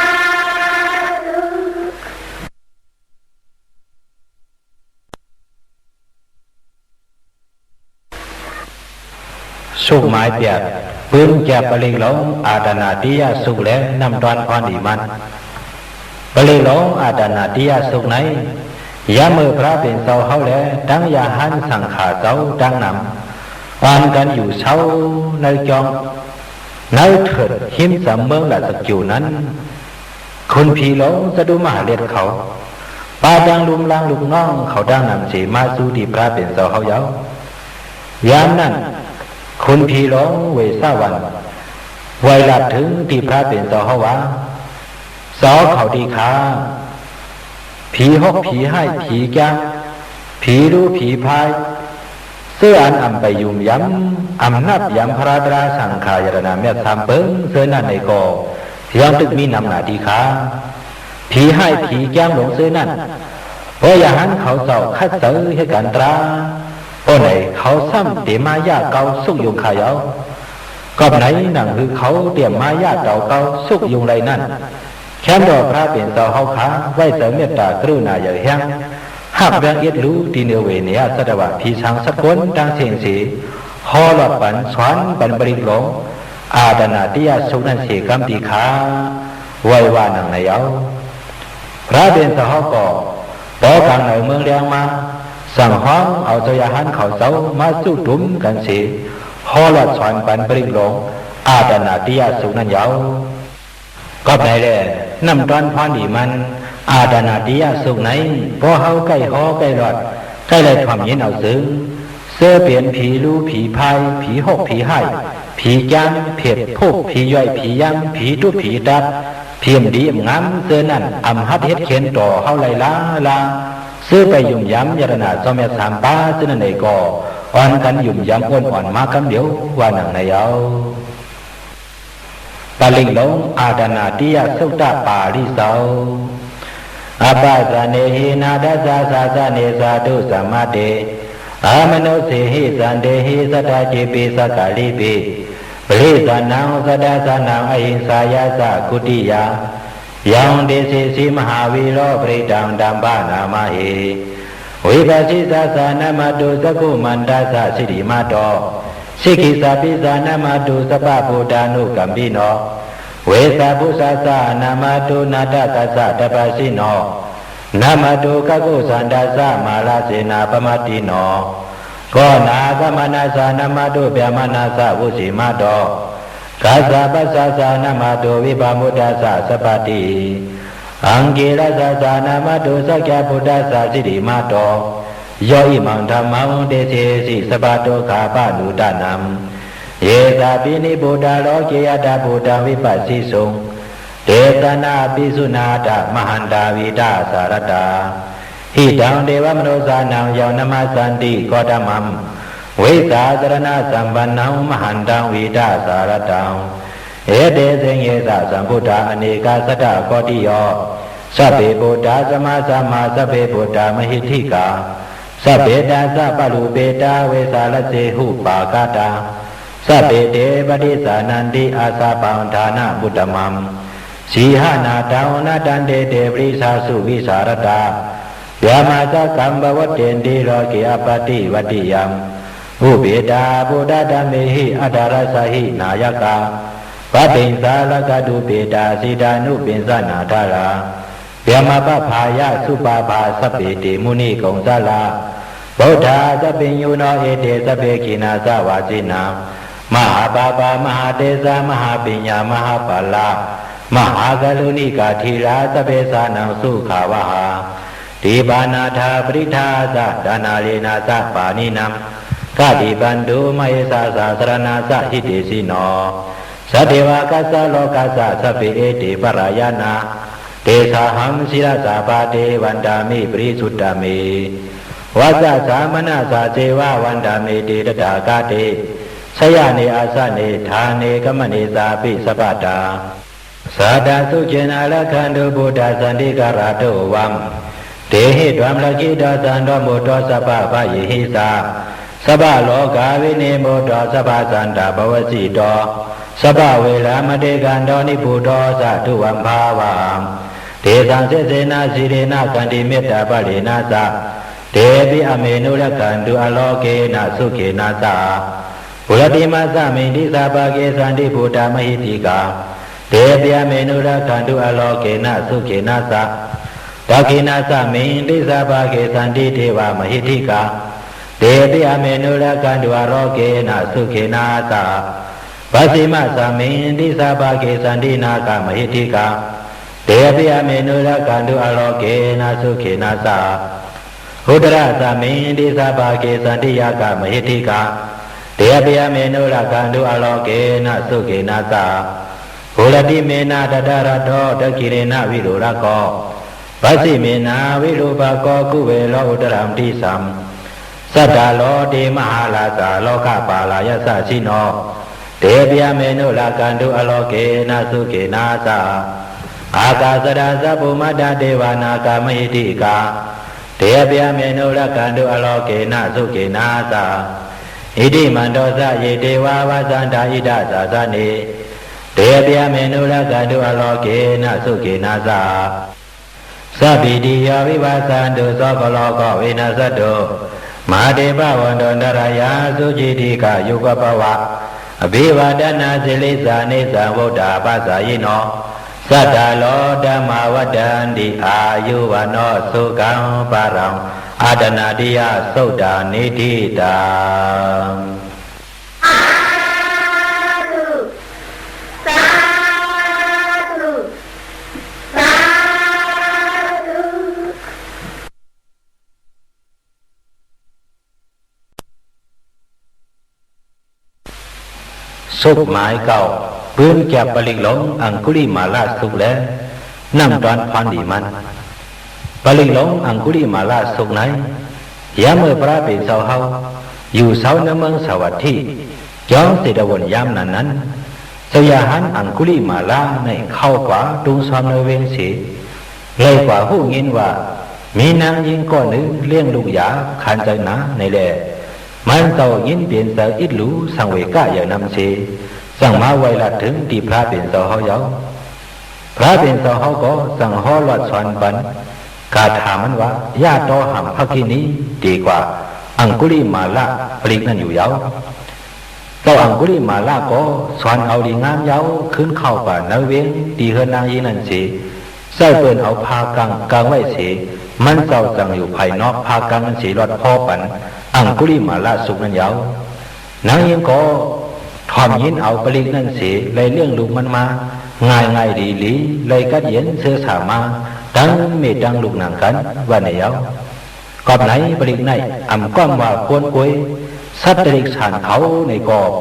สุขหมายเปียด ปืนแจบปริกหลง อาตานาติยสุข และน้ำต้อนพรดีมัน ปริกหลงอาตานาติยสุขใน ยามเมื่อพระเป็นเจ้าเฮาและ ทั้งยาหันสังขาเจ้าตั้งนำ อ่อนกันอยู่เช้าในจอง ในเถิดหิมสำเมืองราชกิวนั้น คุณผีหลงจตุมหาฤทธิ์เขา ปาดังลุมลางลูกน้องเขาดังนำเสมาสู่ที่พระเป็นเจ้าเฮาเยาว์ ยามนั้น คุณผีหลงเวสสาวัตร ไหว้ลาดถึงที่พระเป็นเจ้าเฮาว่า เจ้าเขาดีขา ผีหกผีไห้ ผีแก้ง ผีรู้ผีพาย เสื้ออันอ่ำไปยุ่มยำ อ่ำนับยำพระตราสังขายตนาแมบสามเปิง เสื้อนั่นในก่อ ยังตึกมีนำหนาดีขา ผีไห้ผีแก้งหลงเสื้อนั่น เพราะยาหันเขาเจ้าคัดเสยให้กันตรา เพราะไหนเขาซ้ำเตมายาเกาสุกยุงขายาว กอบไหนหนังหือเขาเตรียมมายาเกาเกาสุกยุงไรนั่น แค้นดอกพระเป็นเจ้าเฮาขา ไว้เสริมเมตตากรุณาใหญ่แห้ง หากแบ่งเอ็ดรู้ตีเนื้อเวเนียสัตวะผีสางสักคนดังเสียงสี ฮอหลอดปันสอนปันบริกหลง อาตนาติยสุขนั่นเสียกำตีขา ไว้ว่าหนังในเอา พระเป็นเจ้าเฮาก็ ปอกลางในเมืองแรงมา สั่งฮ้องเอาเจ้ายาหันเขาเจ้ามาสู้ตุ้มกันเสีย ฮอหลอดสอนปันบริกหลง อาตนาติยสุขนั่นเยาว์ ก็ไปแล น้ำต้อนพรดีมัน อาตนาติยสุขใน พอเฮาใกล้ฮอใกล้หลอด ใกล้ได้ถ่อมยินเอาซึ่ง เสื้อเปลี่ยนผีรู้ผีพาย ผีหกผีไห้ ผีจ้าง เผ็ดพวกผีย่อย ผียำ ผีตุ๊ผีตัด ผีมดีมงาม เสื้อนั่น อำหัดเฮ็ดเข็นต่อเฮาไลลาลา เสื้อไปยุ่มยำยาตนาเจ้าแม่สามป้า เสื้อนั่นเองก็ อ่อนกันยุ่มยำอ้วนอ่อนมากำเดียว ว่าหนังในเอา ปลิงหลง อาตนาติยสุขตปาลิเสา Appasannehi nāthassa sāsane sādhu samādhe, amanussehi santehi sadā cepi sakkārepi, parisannānaṃ sadā sānaṃ ahiṃsāya saṅghuttiyā, yaṃ desesi mahāvīro parittaṃ taṃ paṇāmahe. Vipassissa ca namatthu, cakkhumantassa siddhimato, sikhissapi ca namatthu, sabbabuddhānukampino, Vessabhussassa namatthu, ñātakassa tapassino, namatthu kakkusandhassa mārasenappamaddino, konāgamanassa namatthu, brāhmaṇassa vusīmato, kassapassassa namatthu, vippamuttassa sabbadhi, aṅgīrasassa namatthu, sakyaputtassa siddhimato, yo imaṃ dhammaṃ desesi sabbadukkhāpanūdanaṃ, Ye cāpi nibbutā loke attabuddhaṃ vipassisuṃ, te janā apisuṇā ātamahaṃ dāvitā saratā. Hitaṃ devamanussānaṃ yaṃ namassanti Gotamaṃ, vijjācaraṇasampannaṃ mahantaṃ vītasārataṃ. Ete caññe ca sambuddhā anēkasatakoṭiyo, sabbe buddhā sammāsambhuvā, sabbe buddhā mahiddhikā, sabbe dasapālupetā vesālā seṭṭhopāgatā, sabbe te paṭisājjenanti āsapaṃ dānamuttamaṃ. Sīhānatthaṃ natthante te parisāsu vītarā, yamajjhagā pavattenti loke appaṭivattiyaṃ. Upekkkhā buddhadhammehi atthaladdhā hinayakā, bhāviṃ sārākatūpetā siddhānubessanādhārā, brahmapābhāya supābhā sabbe te munikumālā. Buddhā ca piññuno ete sabbe khīṇā ca vāsinā, mahāpāpā mahātejā mahāpiññā mahāphalā, mahākāruṇikā dhīrā sabbesānaṃ sukhāvahā. Dibbā nātha parittā ca dānādena ca pāṇinaṃ, kāpibandhū mahesā ca saraṇā ca hitesino. Saddevakassa lokassa sabbe ete parāyanā, tesāhaṃ sirasā pāde vandāmi parisuddhā me. Vacasā manasā ceva vandāmete tathāgate, sayane āsane ṭhāne gamane cāpi sabbadā. Sadā sukhena rakkhantu buddhā santikarā tuvaṃ, dehitvā rakkhito santo buddho sabbabhayehi ca, sabbarogā vinimutto sabbasantāpavajjito, sabbaveramatikkanto nibbuto ca tuvaṃ bhava. Tesaṃ tejena sīlena khantimettābalena ca, tepi āmenū rakkhantu ārogena sukhena ca. Puratthimāsmiṃ disābhāge santi buddhā mahiddhikā, tepi āmenū rakkhantu ārogena sukhena ca. Dakkhiṇāsmiṃ disābhāge santi devā mahiddhikā, tepi āmenū rakkhantu ārogena sukhena ca. Pacchimāsmiṃ disābhāge santi nāgā mahiddhikā, tepi āmenū rakkhantu ārogena sukhena ca. Uttarāsmiṃ disābhāge santi yakkhā mahiddhikā, tepi āmenū rakkhantu ārogena sukhena ca. Puratthimena dhataraṭṭho dakkhiṇena virūḷhako, pacchimena virūpakkho kuvero uttaraṃ disaṃ. Cattāro te mahārājā lokapālā yasassino, tepi āmenū rakkhantu ārogena sukhena ca. Ākāsaṭṭhā ca bhummaṭṭhā devā nāgā mahiddhikā, tepi āmenū rakkhantu ārogena sukhena ca. Iddhimanto ca ye devā vassantā ida sāsane, tepi āmenū rakkhantu ārogena sukhena ca. Sabbītiyo vivajjantu sabbarogo vinassatu, mā te bhavatvantarāyā sukhī dīghāyuko bhava. Abhivādanasīlissa niccaṃ vuḍḍhāpacāyino, cattāro dhammā vaḍḍhanti āyu vaṇṇo sukhaṃ balaṃ. Āṭānāṭiyasuttaṃ niṭṭhitaṃ. Sādhu, sādhu, sādhu. သုတ် မၢႆၵဝ်ႈ ပိုၼ်းၵႅပ်ႈပရိတ်ႈလူင် ဢင်ႇၵုလိမႃႇလသုတ်လႄႈ ၼမ်ႉတွၼ်းၽွၼ်းလီမၼ်း။ ပရိတ်ႈလူင် ဢင်ႇၵုလိမႃႇလသုတ်ၼႆႉ ယၢမ်းမိူဝ်ႈၽြႃးပဵၼ်ၸဝ်ႈႁဝ်း ယူႇသဝ်းၼႂ်းမိူင်းသႃႇဝတ်ႉထိ ၵျွင်းၸေႇတဝုၼ်ႇ ယၢမ်းၼၼ်ႉၼၼ်ႉ ၸဝ်ႈရႁၢၼ်း ဢင်ႇၵုလိမႃႇလၼႆႉ ၶဝ်ႈၵႂႃႇတုင်းသွမ်းၼႂ်းဝဵင်းသေ လႆႈၵႂႃႇႁူႉငိၼ်းဝႃႈ မီးၼၢင်းယိင်းၵေႃႉၼိုင်ႈ လဵင်ႉလုၵ်ႈယႃႇ ၶၢၼ်ၸႂ်ၼႃႇၼႆလႄႈ မၼ်းၸဝ်ႈငိၼ်းပဵၼ်ၸႂ်ဢဵတ်းလူ သင်ႇဝေႇၵယႂ်ႇၼမ်သေ ၸင်ႇမႃးဝႆႈလၢတ်ႈထိုင်တီႈၽြႃးပဵၼ်ၸဝ်ႈႁဝ်းယဝ်ႉ။ ၽြႃးပဵၼ်ၸဝ်ႈႁဝ်းၵေႃႈ ၸင်ႇႁေႃးလွတ်ႈသွၼ်ပၼ် ၵႃႇထႃႇမၼ်းဝႃႈ ယတေႃးႁမ်ႇၽၵ်ႉၵိၼီႇ တေၵႂႃႇ ဢင်ႇၵုလိမႃႇလပရိတ်ႈၼၼ်ႉယူႇယဝ်ႉ။ ၸဝ်ႈဢင်ႇၵုလိမႃႇလၵေႃႈ သွၼ်ဢဝ်လီငၢမ်းယဝ်ႉ ၶိုၼ်းၶဝ်ႈၵႂႃႇၼႂ်းဝဵင်း တီႈႁိူၼ်းၼၢင်းယိင်းၼၼ်ႉသေ ၸႂ်ႉပိူၼ်ႈဢဝ်ၽႃႈၵင်ႈ ၵင်ႈဝႆႉသေ မၼ်းၸဝ်ႈၸင်ႇယူႇၽၢႆႇၼွၵ်ႈၽႃႈၵင်ႈၼၼ်ႉသေ လွတ်ႈၽေႃးပၼ် ဢင်ႇၵုလိမႃႇလသုတ်ၼၼ်ႉယဝ်ႉ။ ၼၢင်းယိင်းၵေႃႈ ထွမ်ႇငိၼ်းဢဝ်ပရိတ်ႈၼၼ်ႉသေ လႆႈလဵင်ႉလုၵ်ႈမၼ်းမႃး ငၢႆႈငၢႆႈလီလီ လႆႈၵတ်းယဵၼ်သိူဝ်းသႃႇမႃး တင်းမႄႈတင်းလုၵ်ႈၼင်ႇၵၼ် ဝႃႈၼႆယဝ်ႉ။ ၵွပ်ႈၼႆ ပရိတ်ႈၼႆႉ ဢမ်ႇၵွမ်ႉဝႃႈၵူၼ်းၵူၺ်း သတ်းတိရိတ်ႉသၢၼ်ႇၶဝ်ၼႆႉၵေႃႈ ပေႃးၶဝ်လဵင်ႉလုၵ်ႈယၢပ်ႇၸိုင် ဢဝ်ဢင်ႇၵုလိမႃႇလသုတ်ႈၼႆႉ မုၼ်းပဝ်ႇၼမ်ႉသေ ပၼ်ၵိၼ်တႃႉ တိုၼ်းတေလဵင်ႉငၢႆႈမႃးၵမ်းလဵဝ် ဢမ်ႇႁၢင်ႉယဝ်ႉ။ ၼမ်ႉတွၼ်းၽွၼ်းလီမၼ်း ဢင်ႇၵုလိမႃႇလသုတ်ႈၼႆႉ ပေႃးႁဝ်းၵႆႉႁေႃးၵႆႉလွတ်ႈ ၵႆႉလႆႈထွမ်ႇငိၼ်းဢဝ် ပေႃးၼႆၸိုင် ဢၼ်ပဵၼ်ၼၢင်းယိင်းၶဝ် ဝူဝ်းမေးၵႂၢႆးမေးၶဝ် တေၵႂႃႇတူဝ်မေးတင်းၼမ်ၸိူဝ်းၼၼ်ႉ လႆႈလဵင်ႉလုၵ်ႈမႃး ငၢႆႈလူမ်ၸႂ်ၽႂ်မၼ်းသေ ဢမ်ႇမီးတၢင်းယၢပ်ႇၽိုတ်ႇၶၢၼ်ၸႂ်သင် ဝႃႈၼႆယဝ်ႉ။ တီႈဝၢၼ်ႈၼွၵ်ႈၸွၵ်းထိူၼ်ႇ တီႈဢၼ်ဢမ်ႇမီးႁူင်းယႃမႄႈလုၵ်ႈဢွၼ်ႇၼၼ်ႉ လီၵႆႉလွတ်ႈၵႆႉႁေႃးတီႈတႄႉယဝ်ႉ။ ပလိၵ်ႈလူင် ဢင်ႇၵုလိမႃႇလသုတ်ႈတႃႉ ပႃႇလိၸဝ်ႈ။ Parittaṃ yam bhaṇantassa nisinnadānā thavānaṃ, udakaṃpi vināseti sabbameva parissayaṃ. Sotthina kappavutthānaṃ, yaṃ sasatthi tiṭṭhaṅ gaṇhe. Therassaṅgulimālassa lokanathena bhāsitaṃ, kappatottaṃ mahātejaṃ, parittaṃ taṃ bhaṇāma he. Yatohaṃ bhagini ariyāya jātiyā jāto, nābhijānāmi siñciṃ sabbāṇaṃ jīvitā varopetā. Tenā saccena sotthi te hotu sottikappassa. Yatohaṃ bhagini ariyāya jātiyā jāto, nābhijānāmi siñciṃ sabbāṇaṃ jīvitā varopetā. Tenā saccena sotthi te hotu sottikappassa. Yatohaṃ bhagini ariyāya jātiyā jāto, nābhijānāmi siñciṃ sabbāṇaṃ jīvitā varopetā. Tenā saccena sotthi te hotu sottikappassa. Aṅgulimālasuttaṃ niṭṭhitaṃ. Sādhu, sādhu, sādhu. သုတ်ႈမၢႆသိပ်း ပိုၼ်းၵႅပ်ႈပလိၵ်ႈလူင် သပ်ႉပ ပၸ်ႉၸင်ႇၵသုတ်ႈ လႄႈ ၼမ်ႉတွၼ်းၽွၼ်းလီမၼ်း။ ပလိၵ်ႈလူင် ပၸ်ႉၸင်ႇၵသုတ်ႈၼႆႉ ယၢမ်းမိူဝ်ႈၽြႃးပဵၼ်ၸဝ်ႈႁဝ်း ယူႇသဝ်းတီႈၼႂ်းမိူင်းရႃႇၸၵျူဝ်ႇ ၵျွင်းဝေႇလုဝုၼ်ႇၼၼ်ႉ ၽွင်းၼၼ်ႉ ၸဝ်ႈမႁႃႇၵတ်ႉသပၼႆႉၼႆၵေႃႈ သမ်ႉယူႇသဝ်းတီႈထမ်ႈဝိပလိတ်ႉ ႁိမ်းၸမ်မိူင်းရႃႇၸၵျူဝ်ႇၼၼ်ႉယဝ်ႉ။ ယၢမ်းၼၼ်ႉ ၸဝ်ႈမႁႃႇၵတ်ႉသပ သမ်ႉၸပ်းၼၢဝ်ႁႅင်းဝႆႉလႄႈ ထိုင်ယၢမ်းႁူဝ်ၶမ်ႈမႃး ၽြႃးပဵၼ်ၸဝ်ႈႁဝ်း ၸင်ႇယုၵ်ႉတူဝ်ယေႃးၶိင်းၵႂႃႇၸူးသေ ထၢမ်ဝႃႈ လုၵ်ႈႁၵ်ႉၵဝ် ၸဝ်ႈမႁႃႇၵတ်ႉသပဢိူဝ်း၊ တၢင်းပဵၼ်ယေႃးၵႃႇၸဝ်ႈႁဝ်းၼႆႉ ပဵၼ်ႁိုဝ် ၸွင်ႇၶႅၼ်းမႃးႁိုဝ် ၼႆလႄႈ မၼ်းၸဝ်ႈၸင်ႇတွပ်ႇဝႃႈ တၢင်းပဵၼ်ၶႃႈႁဝ်းပေႉႁဝ်းၼႆႉ ဢမ်ႇမီးလွင်ႈၶႅၼ်းမႃးၶႃႈ၊ ယႃႇၶႅၼ်းၼႃႇမႃးတီႈၶႃႈဢေႃႈ ဝႃႈၼႆယဝ်ႉ။ ၽြႃးပဵၼ်ၸဝ်ႈၸင်ႇဝႃႈ ၵဝ်တေႁေႃးလွတ်ႈပၼ် ပလိၵ်ႈလူင် ပၸ်ႉၸင်ႇၵသုတ်ႈၼၼ်ႉ ၸဝ်ႈပႂ်ႉထွမ်ႇဢဝ်လႄႈ ဝႃႈၼႆသေ ၽြႃးပဵၼ်ၸဝ်ႈႁဝ်းၸင်ႇႁေႃးပၼ် သတိမေႇ ၵတ်ႉသပ ပၸ်ႉၸင်ႇၵ တေၵႂႃႇပလိၵ်ႈၼၼ်ႉယဝ်ႉ။ မိူဝ်ႈၼၼ်ႉၼင်ႇၵဝ်ႇ ထႅင်ႈပွၵ်ႈၼိုင်ႈ ၸဝ်ႈမႁႃႇမွၵ်ႉၵလၼ်ႇ ဢမ်ႇယူႇလီလႄႈ ၽြႃးပဵၼ်ၸဝ်ႈႁဝ်း ၸင်ႇယုၵ်ႉတူဝ်ယေႃးၶိင်း ၵႂႃႇႁေႃးလွတ်ႈပၼ် သတိမေႇ မွၵ်ႉၵလၼ ပၸ်ႉၸင်ႇၵ တေၵႂႃႇပလိၵ်ႈၼၼ်ႉသေ တၢင်းပဵၼ်ၸဝ်ႈၵေႃႈ ၵိုင်ႉၵၢင်ႉႁၢႆၵႂႃႇ မီးတၢင်းၵတ်းယဵၼ် ယူႇလီသိူဝ်းသႃႇမႃးၵမ်းလဵဝ် ဝႃႈၼႆယဝ်ႉ။ ထိုင်ၼင်ႇပွၵ်ႈၼိုင်ႈ ၽြႃးပဵၼ်ၸဝ်ႈႁဝ်း ဢမ်ႇယူႇလီလႄႈ ၸင်ႇၸႂ်ႉၸဝ်ႈၸုၼ်ႇတမထေႇ ႁေႃးလွတ်ႈပၼ် ပၸ်ႉၸင်ႇၵပလိၵ်ႈ သုတ်ႈၼၼ်ႉလႄႈ ၽြႃးပဵၼ်ၸဝ်ႈႁဝ်းၵေႃႈ လႆႈၸိုၼ်ႈၶႅၼ်းယူႇလီမႃးၵမ်းလဵဝ် ဝႃႈၼႆယဝ်ႉ။ ၵွပ်ႈၼႆလႄႈ ၼမ်ႉတွၼ်းၽွၼ်းလီမၼ်း ပၸ်ႉၸင်ႇၵသုတ်ႈၼႆႉ ပေႃးႁဝ်းၵႆႉႁေႃးၵႆႉလွတ်ႈ ၵႆႉလႆႈထွမ်ႇငိၼ်းဢဝ် ပေႃးၼႆၸိုင် ႁႄႉၵင်ႈလႆႈ ယေႃးၵႃႇတၢင်းပဵၼ် ၵူႈသၢမ်သႅၼ်းပိူင်သေ ၸိူဝ်းပဵၼ်ယေႃးၵႃႇယူႇ ၸိူဝ်းဢမ်ႇယူႇလီ ၸိူဝ်းၼၼ်ႉၼႆၵေႃႈ ၸဵဝ်းၸိုၼ်ႈၶႅၼ်းယူႇလီမႃး ၸိူဝ်းယူႇလီဝႆႉယူႇ ၸိူဝ်းၼၼ်ႉၼႆၵေႃႈ ဢမ်ႇသူႈပဵၼ်ယေႃးၵႃႇတၢင်းပဵၼ်သင်သေ လႆႈၵတ်းယဵၼ်သိူဝ်းသႃႇ ယေႃးၵႃႇၵၢင်းယၢၼ် ႁဵတ်းၵၢၼ်ၸဵဝ်းတၼ်း ဝၼ်းတၢႆထိ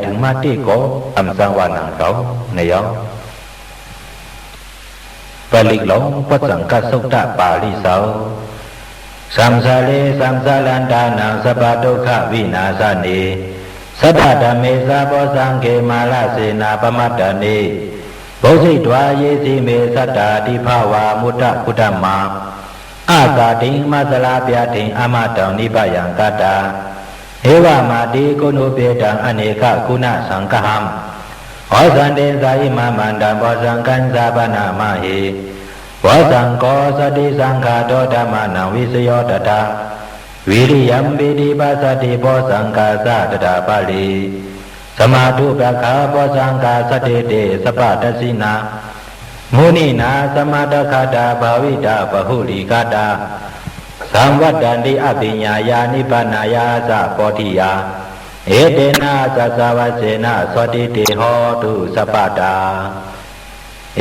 ုင်မႃးတႄႉၵေႃႈ ဢမ်ႇၸၢင်ႈဝႃႈၼင်ႇၵဝ်ႇ ၼႆယဝ်ႉ။ ပလိၵ်ႈလူင် ပၸ်ႉၸင်ႇၵသုတ်ႈတ ပႃႇလိၸဝ်ႈ။ Saṃsārī saṃsārantāṇaṃ sabbadukkhavināsāye, satthadhammesa bojjhaṅge mārasenā pamaddave, bujjhitvā ye sīme sattā tīghā devā mucciṃsu bhutamā, āsadiṃ mācalā byādhiṃ amataṃ nibbayaṃ katvā, evamādiguṇūpetaṃ anekaguṇasaṅgahaṃ, osatthassa imaṃ mandaṃ bojjhaṅgañca bhaṇāma he. Bojjhaṅgo satisaṅkhāto dhammānaṃ vicayo tathā, Viriyampīti passaddhi bojjhaṅgā ca tathāpare, samādhupekkhabojjhaṅgā saṭṭhete sabbadassinā, muninā sammadakkhātā bhāvitā bahulīkatā, saṃvattanti abhiññāya nibbānāya ca bodhiyā. Etena saccavajjena sotthi te hotu sabbadā.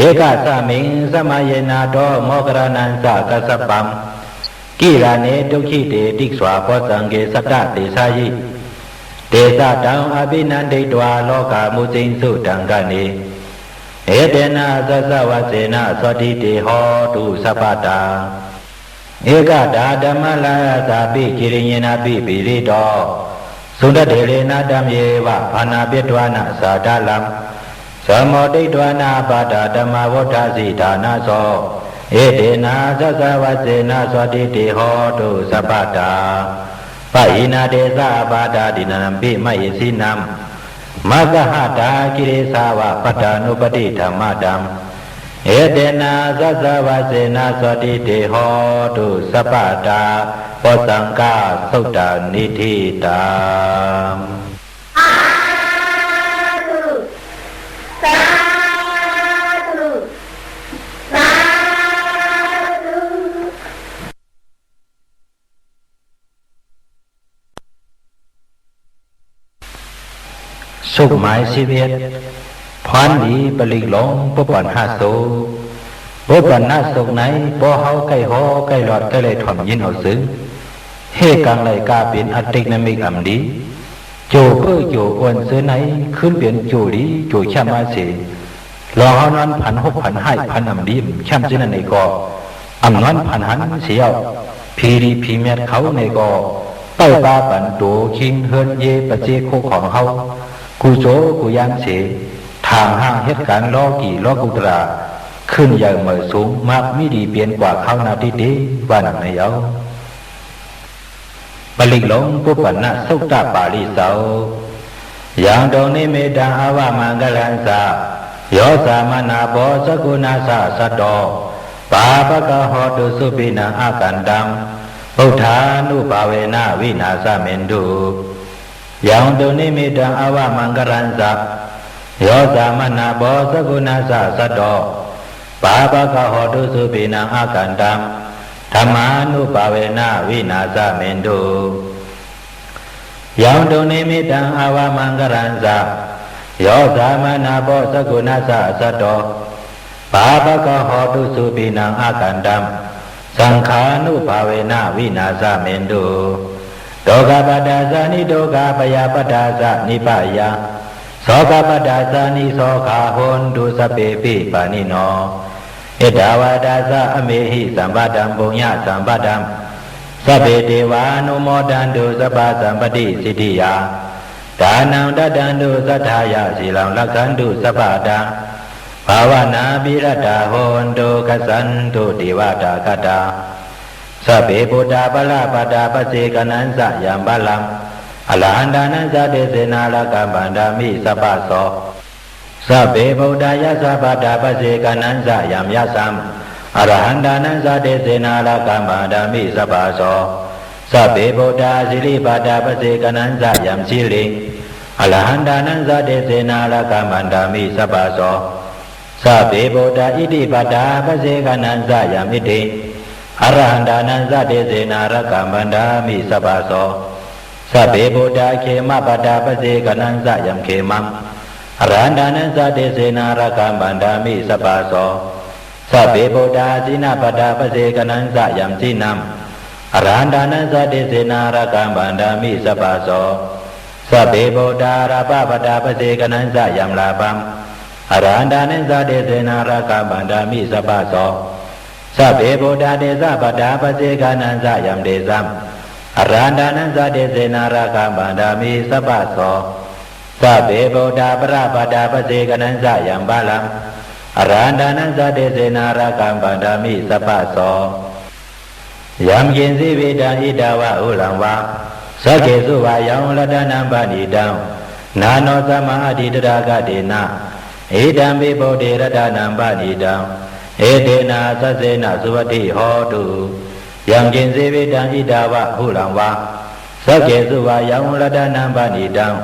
Ekasmiṃ samaye nātho moggallānañca kassapaṃ, gilāne dukkhite disvā bojjhaṅge satta desayi. Tesaṃ taṃ abhinanditvā rogā mucciṃsu taṅkhaṇe. Etena saccavajjena sotthi te hotu sabbadā. Ekadā dhammarājāpi giriyeṇābhipīḷito, sudāṭherena dhammeva bhaṇāpetvāna sādaraṃ, sammoditvāna ābādhā tamhā vuṭṭhāsi ṭhānaso. Etena saccavajjena sotthi te hotu sabbadā. Pahīnā te ca ābādhā tiṇṇannampi mahesinaṃ, maggāhatakilesāva pattānuppattidhammataṃ. Etena saccavajjena sotthi te hotu sabbadā. Bojjhaṅgā suttaṃ niṭṭhitaṃ. Sādhu, sādhu, sādhu. ສຸတ်ႉမၢႆ သိပ်းဢဵတ်း ၽွၼ်းလီ ပလိၵ်ႈလူင် ပုပ်ႉပၼ်ႇႁသုၵ်ႈ။ ပုပ်ႉပၼ်ႇႁသုၵ်ႈၼႆႉ ပေႃးႁဝ်းၵႆႉႁေႃး ၵႆႉလွတ်ႈ ၵႆႉလႆႈထွမ်ႇငိၼ်းဢဝ်ၸိုင် ႁႄႉၵင်ႈလႆႈၵႃႈပဵၼ် ဢတိၵ်ႈၼမိၵ်ႈဢမ်ႇလီ ၸူဝ်ႈပိူဝ်ႉၸူဝ်ႈဢူၼ်ႈ ၸိူဝ်းၼႆႉ ၶိုၼ်းပဵၼ်ၸူဝ်ႈလီ ၸူဝ်ႈၶျၢမ်းမႃးသေ လွင်ႈႁဝ်းၼွၼ်းၽၼ် ႁူၵ်းၽၼ်ႁၢႆႉ ၽၼ်ဢမ်ႇလီ ၶျၢမ်းၸိူဝ်းၼၼ်ႉၼႆၵေႃႈ ဢမ်ႇၼွၼ်းၽၼ်ႁၼ်သေယဝ်ႉ ၽီလီၽီမျၢတ်ႈၶဝ်ၼႆၵေႃႈ ပႂ်ႉပႃးပၼ် တူဝ်ၶိင်းႁိူၼ်းယေး ပၸေးၶူဝ်းၶွင်ႁဝ်း ၵူႈၸူဝ်ႈၵူႈယၢမ်းသေ ထၢင်ႇႁၢင်ႈႁဵတ်းၵၢၼ် လေႃးၵီႇလေႃးၵုတ်ႉတရႃႇ ၶိုၼ်ႈယႂ်ႇမႂ်ႇသုင် မၢၵ်ႈမီးလီပဵၼ်ၵႂႃႇ ၶၢဝ်းၼႃႈတႄႉတႄႉ ဝႃႈၼင်ႇၼႆယဝ်ႉ။ ပလိၵ်ႈလူင် ပုပ်ႉပၼ်ႇၼသုတ်ႉတပႃႇလိ ၸဝ်ႈ။ Yaṃ dunnimittaṃ avamaṅgalañca, yo cāmanāpo sakuṇassa saddo, pāpaggaho dussupinaṃ akantaṃ, buddhānubhāvena vināsamentu. Yaṃ dunnimittaṃ avamaṅgalañca, yo cāmanāpo sakuṇassa saddo, pāpaggaho dussupinaṃ akantaṃ, dhammānubhāvena vināsamentu. Yaṃ dunnimittaṃ avamaṅgalañca, yo cāmanāpo sakuṇassa saddo, pāpaggaho dussupinaṃ akantaṃ, saṅghānubhāvena vināsamentu. Dukkhappattā ca niddukkhā, bhayappattā ca nibbhayā, sokappattā ca nissokā, hontu sabbepi pāṇino. Ettāvatā ca amhehi, sambhataṃ puññasampadaṃ, sabbe devānumodantu, sabbasampattisiddhiyā. Dānaṃ dadantu saddhāya, sīlaṃ rakkhantu sabbadā, bhāvanābhiratā hontu, gacchantu devatāgatā. Sabbe buddhā balappattā, paccekānañca yaṃ balaṃ, arahantānañca tejena, rakkhaṃ bandhāmi sabbaso. Sabbe buddhā yasappattā, paccekānañca yaṃ yasaṃ, arahantānañca tejena, rakkhaṃ bandhāmi sabbaso. Sabbe buddhā siripattā, paccekānañca yaṃ siriṃ, arahantānañca tejena, rakkhaṃ bandhāmi sabbaso. Sabbe buddhā iddhipattā, paccekānañca yaṃ iddhiṃ, arahantānañca tejena, rakkhaṃ bandhāmi sabbaso. Sabbe buddhā khemapattā, paccekānañca yaṃ khemaṃ, arahantānañca tejena, rakkhaṃ bandhāmi sabbaso. Sabbe buddhā jinapattā, paccekānañca yaṃ jinaṃ, arahantānañca tejena, rakkhaṃ bandhāmi sabbaso. Sabbe buddhā lābhapattā, paccekānañca yaṃ lābhaṃ, arahantānañca tejena, rakkhaṃ bandhāmi sabbaso. Sabbe buddhā tejapattā, paccekānañca yaṃ tejaṃ, arahantānañca tejena, rakkhaṃ bandhāmi sabbaso. Sabbe buddhā balappattā, paccekānañca yaṃ balaṃ, arahantānañca tejena, rakkhaṃ bandhāmi sabbaso. Yaṃ kiñci vittaṃ idha vā huraṃ vā, saggesu vā yaṃ ratanaṃ paṇītaṃ, na no samaṃ atthi tathāgatena, idampi buddhe ratanaṃ paṇītaṃ, etena saccena suvatthi hotu. Yaṅkiñci vittaṃ idha vā huraṃ vā, saggesu vā yaṃ ratanaṃ paṇītaṃ,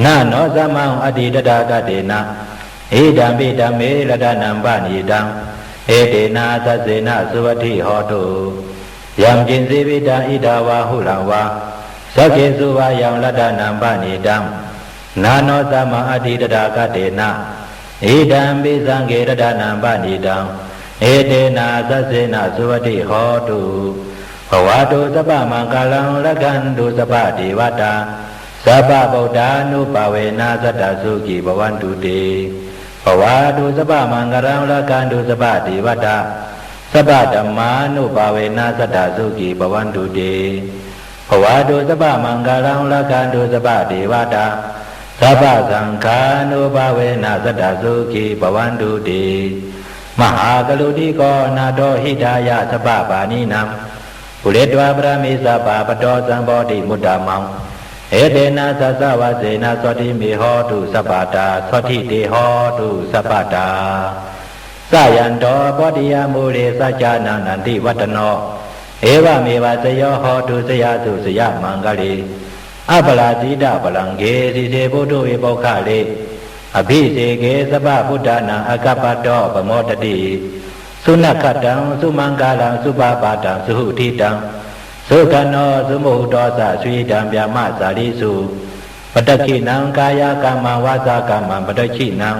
na no samaṃ atthi tathāgatena, idampi dhamme ratanaṃ paṇītaṃ, etena saccena suvatthi hotu. Yaṅkiñci vittaṃ idha vā huraṃ vā, saggesu vā yaṃ ratanaṃ paṇītaṃ, na no samaṃ atthi tathāgatena, idampi saṅghe ratanaṃ paṇītaṃ, etena saccena suvatthi hotu. Bhavatu sabbamaṅgalaṃ, rakkhantu sabbadevatā, sabbabuddhānubhāvena sadā sukhī bhavantu te. Bhavatu sabbamaṅgalaṃ, rakkhantu sabbadevatā, sabbadhammānubhāvena sadā sukhī bhavantu te. Bhavatu sabbamaṅgalaṃ, rakkhantu sabbadevatā, sabbasaṅghānubhāvena sadā sukhī bhavantu te. Mahākāruṇiko nātho hitāya sabbapāṇinaṃ, pūretvā pāramī sabbā patto sambodhimuttamaṃ, etena saccavajjena sotthi me hotu sabbadā, sotthi te hotu sabbadā. Jayanto bodhiyā mūle sakyānaṃ nandivaḍḍhano, evameva jayo hotu jayassu jayamaṅgale. Aparājitapallaṅke sīse paṭhavipokkhare, abhiseke sabbabuddhānaṃ aggappatto pamodati. Sunakkhattaṃ sumaṅgalaṃ supabhātaṃ suhuṭṭhitaṃ, sukhaṇo sumuhutto ca suyiṭṭhaṃ brahmacārisu. Padakkhiṇaṃ kāyakammaṃ vācākammaṃ padakkhiṇaṃ,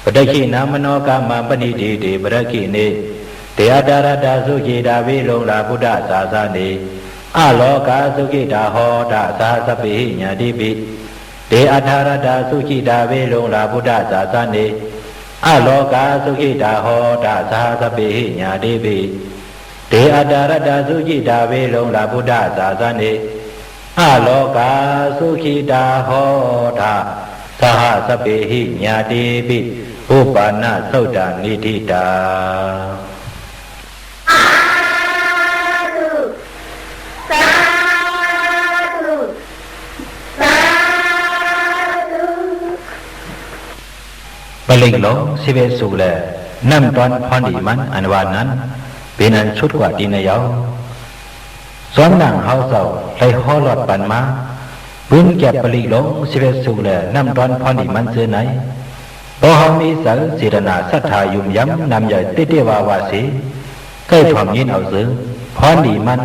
padakkhiṇaṃ manokammaṃ paṇidhī te padakkhiṇe. Te atthaladdhā sukhitā viruḷhā buddhasāsane, arogā sukhitā hotha saha sabbehi ñātibhi. Te atthaladdhā sukhitā viruḷhā buddhasāsane, arogā sukhitā hotha saha sabbehi ñātibhi. Te atthaladdhā sukhitā viruḷhā buddhasāsane, arogā sukhitā hotha saha sabbehi ñātibhi, uppannasotthāni diṭṭhā. Sādhu, sādhu, sādhu. ပရိတ်ႈလူင် သိပ်းဢဵတ်း သုတ်ႈလႄႈ ၼမ်ႉတွၼ်းၽွၼ်းလီမၼ်း ဢၼ်ဝႃႈၼၼ်ႉ ပဵၼ်ဢၼ်သုတ်းၵႂႃႇတီႈၼႆႈယဝ်ႉ။ ၸွမ်းၼင်ႇႁဝ်းၸဝ်ႈ လႆႈႁေႃးလွတ်ႈပၼ်မႃး ပိုၼ်းၵႅပ်ႈပရိတ်ႈလူင် သိပ်းဢဵတ်း သုတ်ႈလႄႈ ၼမ်ႉတွၼ်းၽွၼ်းလီမၼ်း ၸိူဝ်းၼႆႉ ပေႃးႁဝ်းမီးၸႂ် ၸေႇတၼႃႇ သတ်ႉထႃႇ ယုမ်ႇယမ် ၼမ်ယႂ်ႇ တႄႉတႄႉဝႃႈဝႃႈသေ ၵႆႉထွမ်ႇငိၼ်းဢဝ်ၸိုင် ၽွၼ်းလီမၼ်း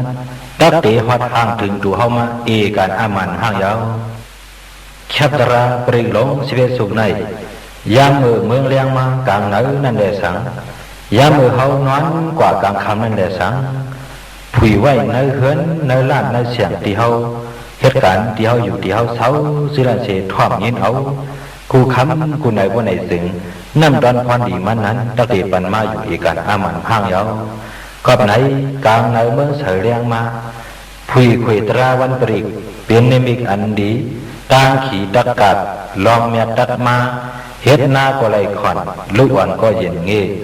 တၵ်းတေႁွတ်ႈႁၢင်ႈထိုင်တူဝ်ႁဝ်းမႃး ဢေႇၵၼ်ႇဢမၢၼ်ႇႁၢင်ႈယဝ်ႉ။ ၶႅပ်းတြႃး ပရိတ်ႈလူင် သိပ်းဢဵတ်း သုတ်ႈၼႆႉ ယၢမ်းမိူဝ်ႈမိူင်းလႅင်းမႃး ၵၢင်ၼႂ်ၼၼ်ႉလႄႈသင်၊ ယၢမ်းမိူဝ်ႈႁဝ်းၼွၼ်းၵႂႃႇ ၵၢင်ၶမ်ႈၼၼ်ႉလႄႈသင်၊ ၽုၺ်ႇဝႆႉၼႂ်းႁိူၼ်း ၼႂ်းလၢၼ်ႉ ၼႂ်းသႅင်ႇ တီႈႁဝ်းႁဵတ်းၵၢၼ် တီႈႁဝ်းယူႇ တီႈႁဝ်းသဝ်း ၸိူဝ်းၼၼ်ႉသေ ထွမ်ႇငိၼ်းဢဝ် ၵူႈၶမ်ႈၵူႈၼႂ် ပေႃးၼႆၸိုင် ၼမ်ႉတွၼ်းၽွၼ်းလီမၼ်းၼၼ်ႉ တၵ်းတေပၼ်မႃးယူႇ ဢေႇၵၼ်ႇဢမၢၼ်ႇႁၢင်ႈယဝ်ႉ။ ၵွပ်ႈၼႆ ၵၢင်ၼႂ်မိူင်းသႂ်လႅင်းမႃး ၽုၺ်ႇၶူၺ်ႇတြႃးဝၼ်းပရိတ်ႈ ပဵၼ်ၼိမိတ်ႈဢၼ်လီ တၢင်းၶီတၵ်းၵၢတ်ႇ လွင်ႈမျၢတ်ႈတၵ်းမႃး ႁဵတ်းၼႃးၵေႃႈလႆႈၶွၼ်ႇ လုၵ်ႈဢွၼ်ႇၵေႃႈယဵၼ်ႇ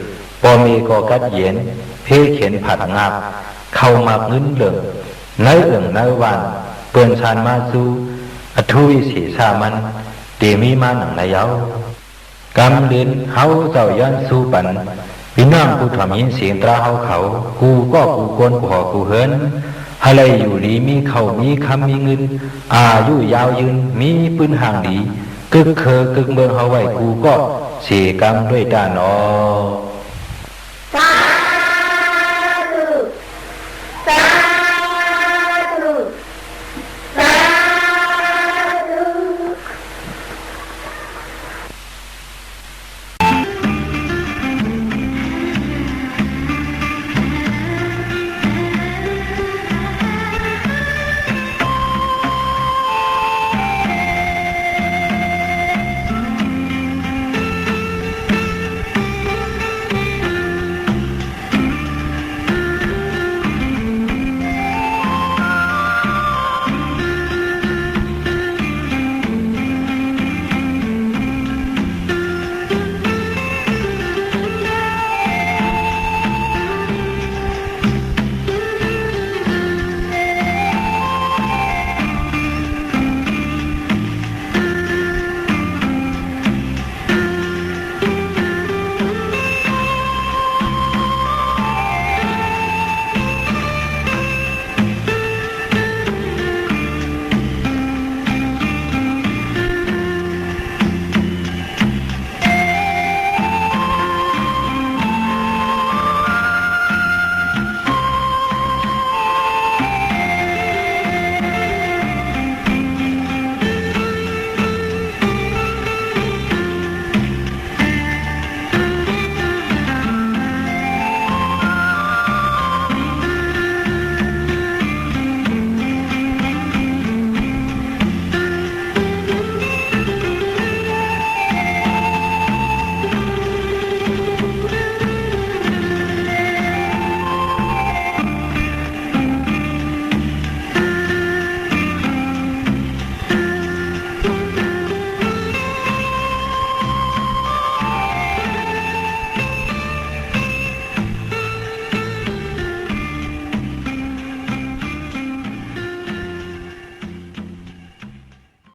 ငႄႈ ပေႃႈမႄႈၵေႃႈၵတ်းယဵၼ် ၽေးၶဵၼ်ၽၢတ်ႇငၢပ်ႈ ၶဝ်ႈမၢၵ်ႈငိုၼ်းလိူင်ႇ ၼႂ်းဢိူင်ႇၼႂ်းဝၢၼ်ႈ ပိူၼ်ႈသၢၼ်မႃးၸူး ဢထူဝိသေႇသမၼ်း တေမီးမႃးၼင်ႇၼႆယဝ်ႉ။ ၵမ်းလိုၼ်း ႁဝ်းၸဝ်ႈယွၼ်းသူးပၼ် ပီႈၼွင်ႉၽူႈထွမ်ႇငိၼ်းသဵင်တြႃးႁဝ်းၶဝ် ၵူႈၵေႃႉၵူႈၵူၼ်း ၵူႈႁေႃၵူႈႁိူၼ်း ႁႂ်ႈလႆႈယူႇလီ မီးၶဝ်ႈမီးၶမ်းမီးငိုၼ်း ဢႃႇယုယၢဝ်းယိုၼ်း မီးပိုၼ်းႁၢင်ႈလီ ၵိုၵ်းၶိူဝ်းၵိုၵ်းမိူင်းႁဝ်းဝႆႉ ၵူႈၵေႃႉသေၵမ်း လူၺ်ႈတႃႉၼေႃႈ။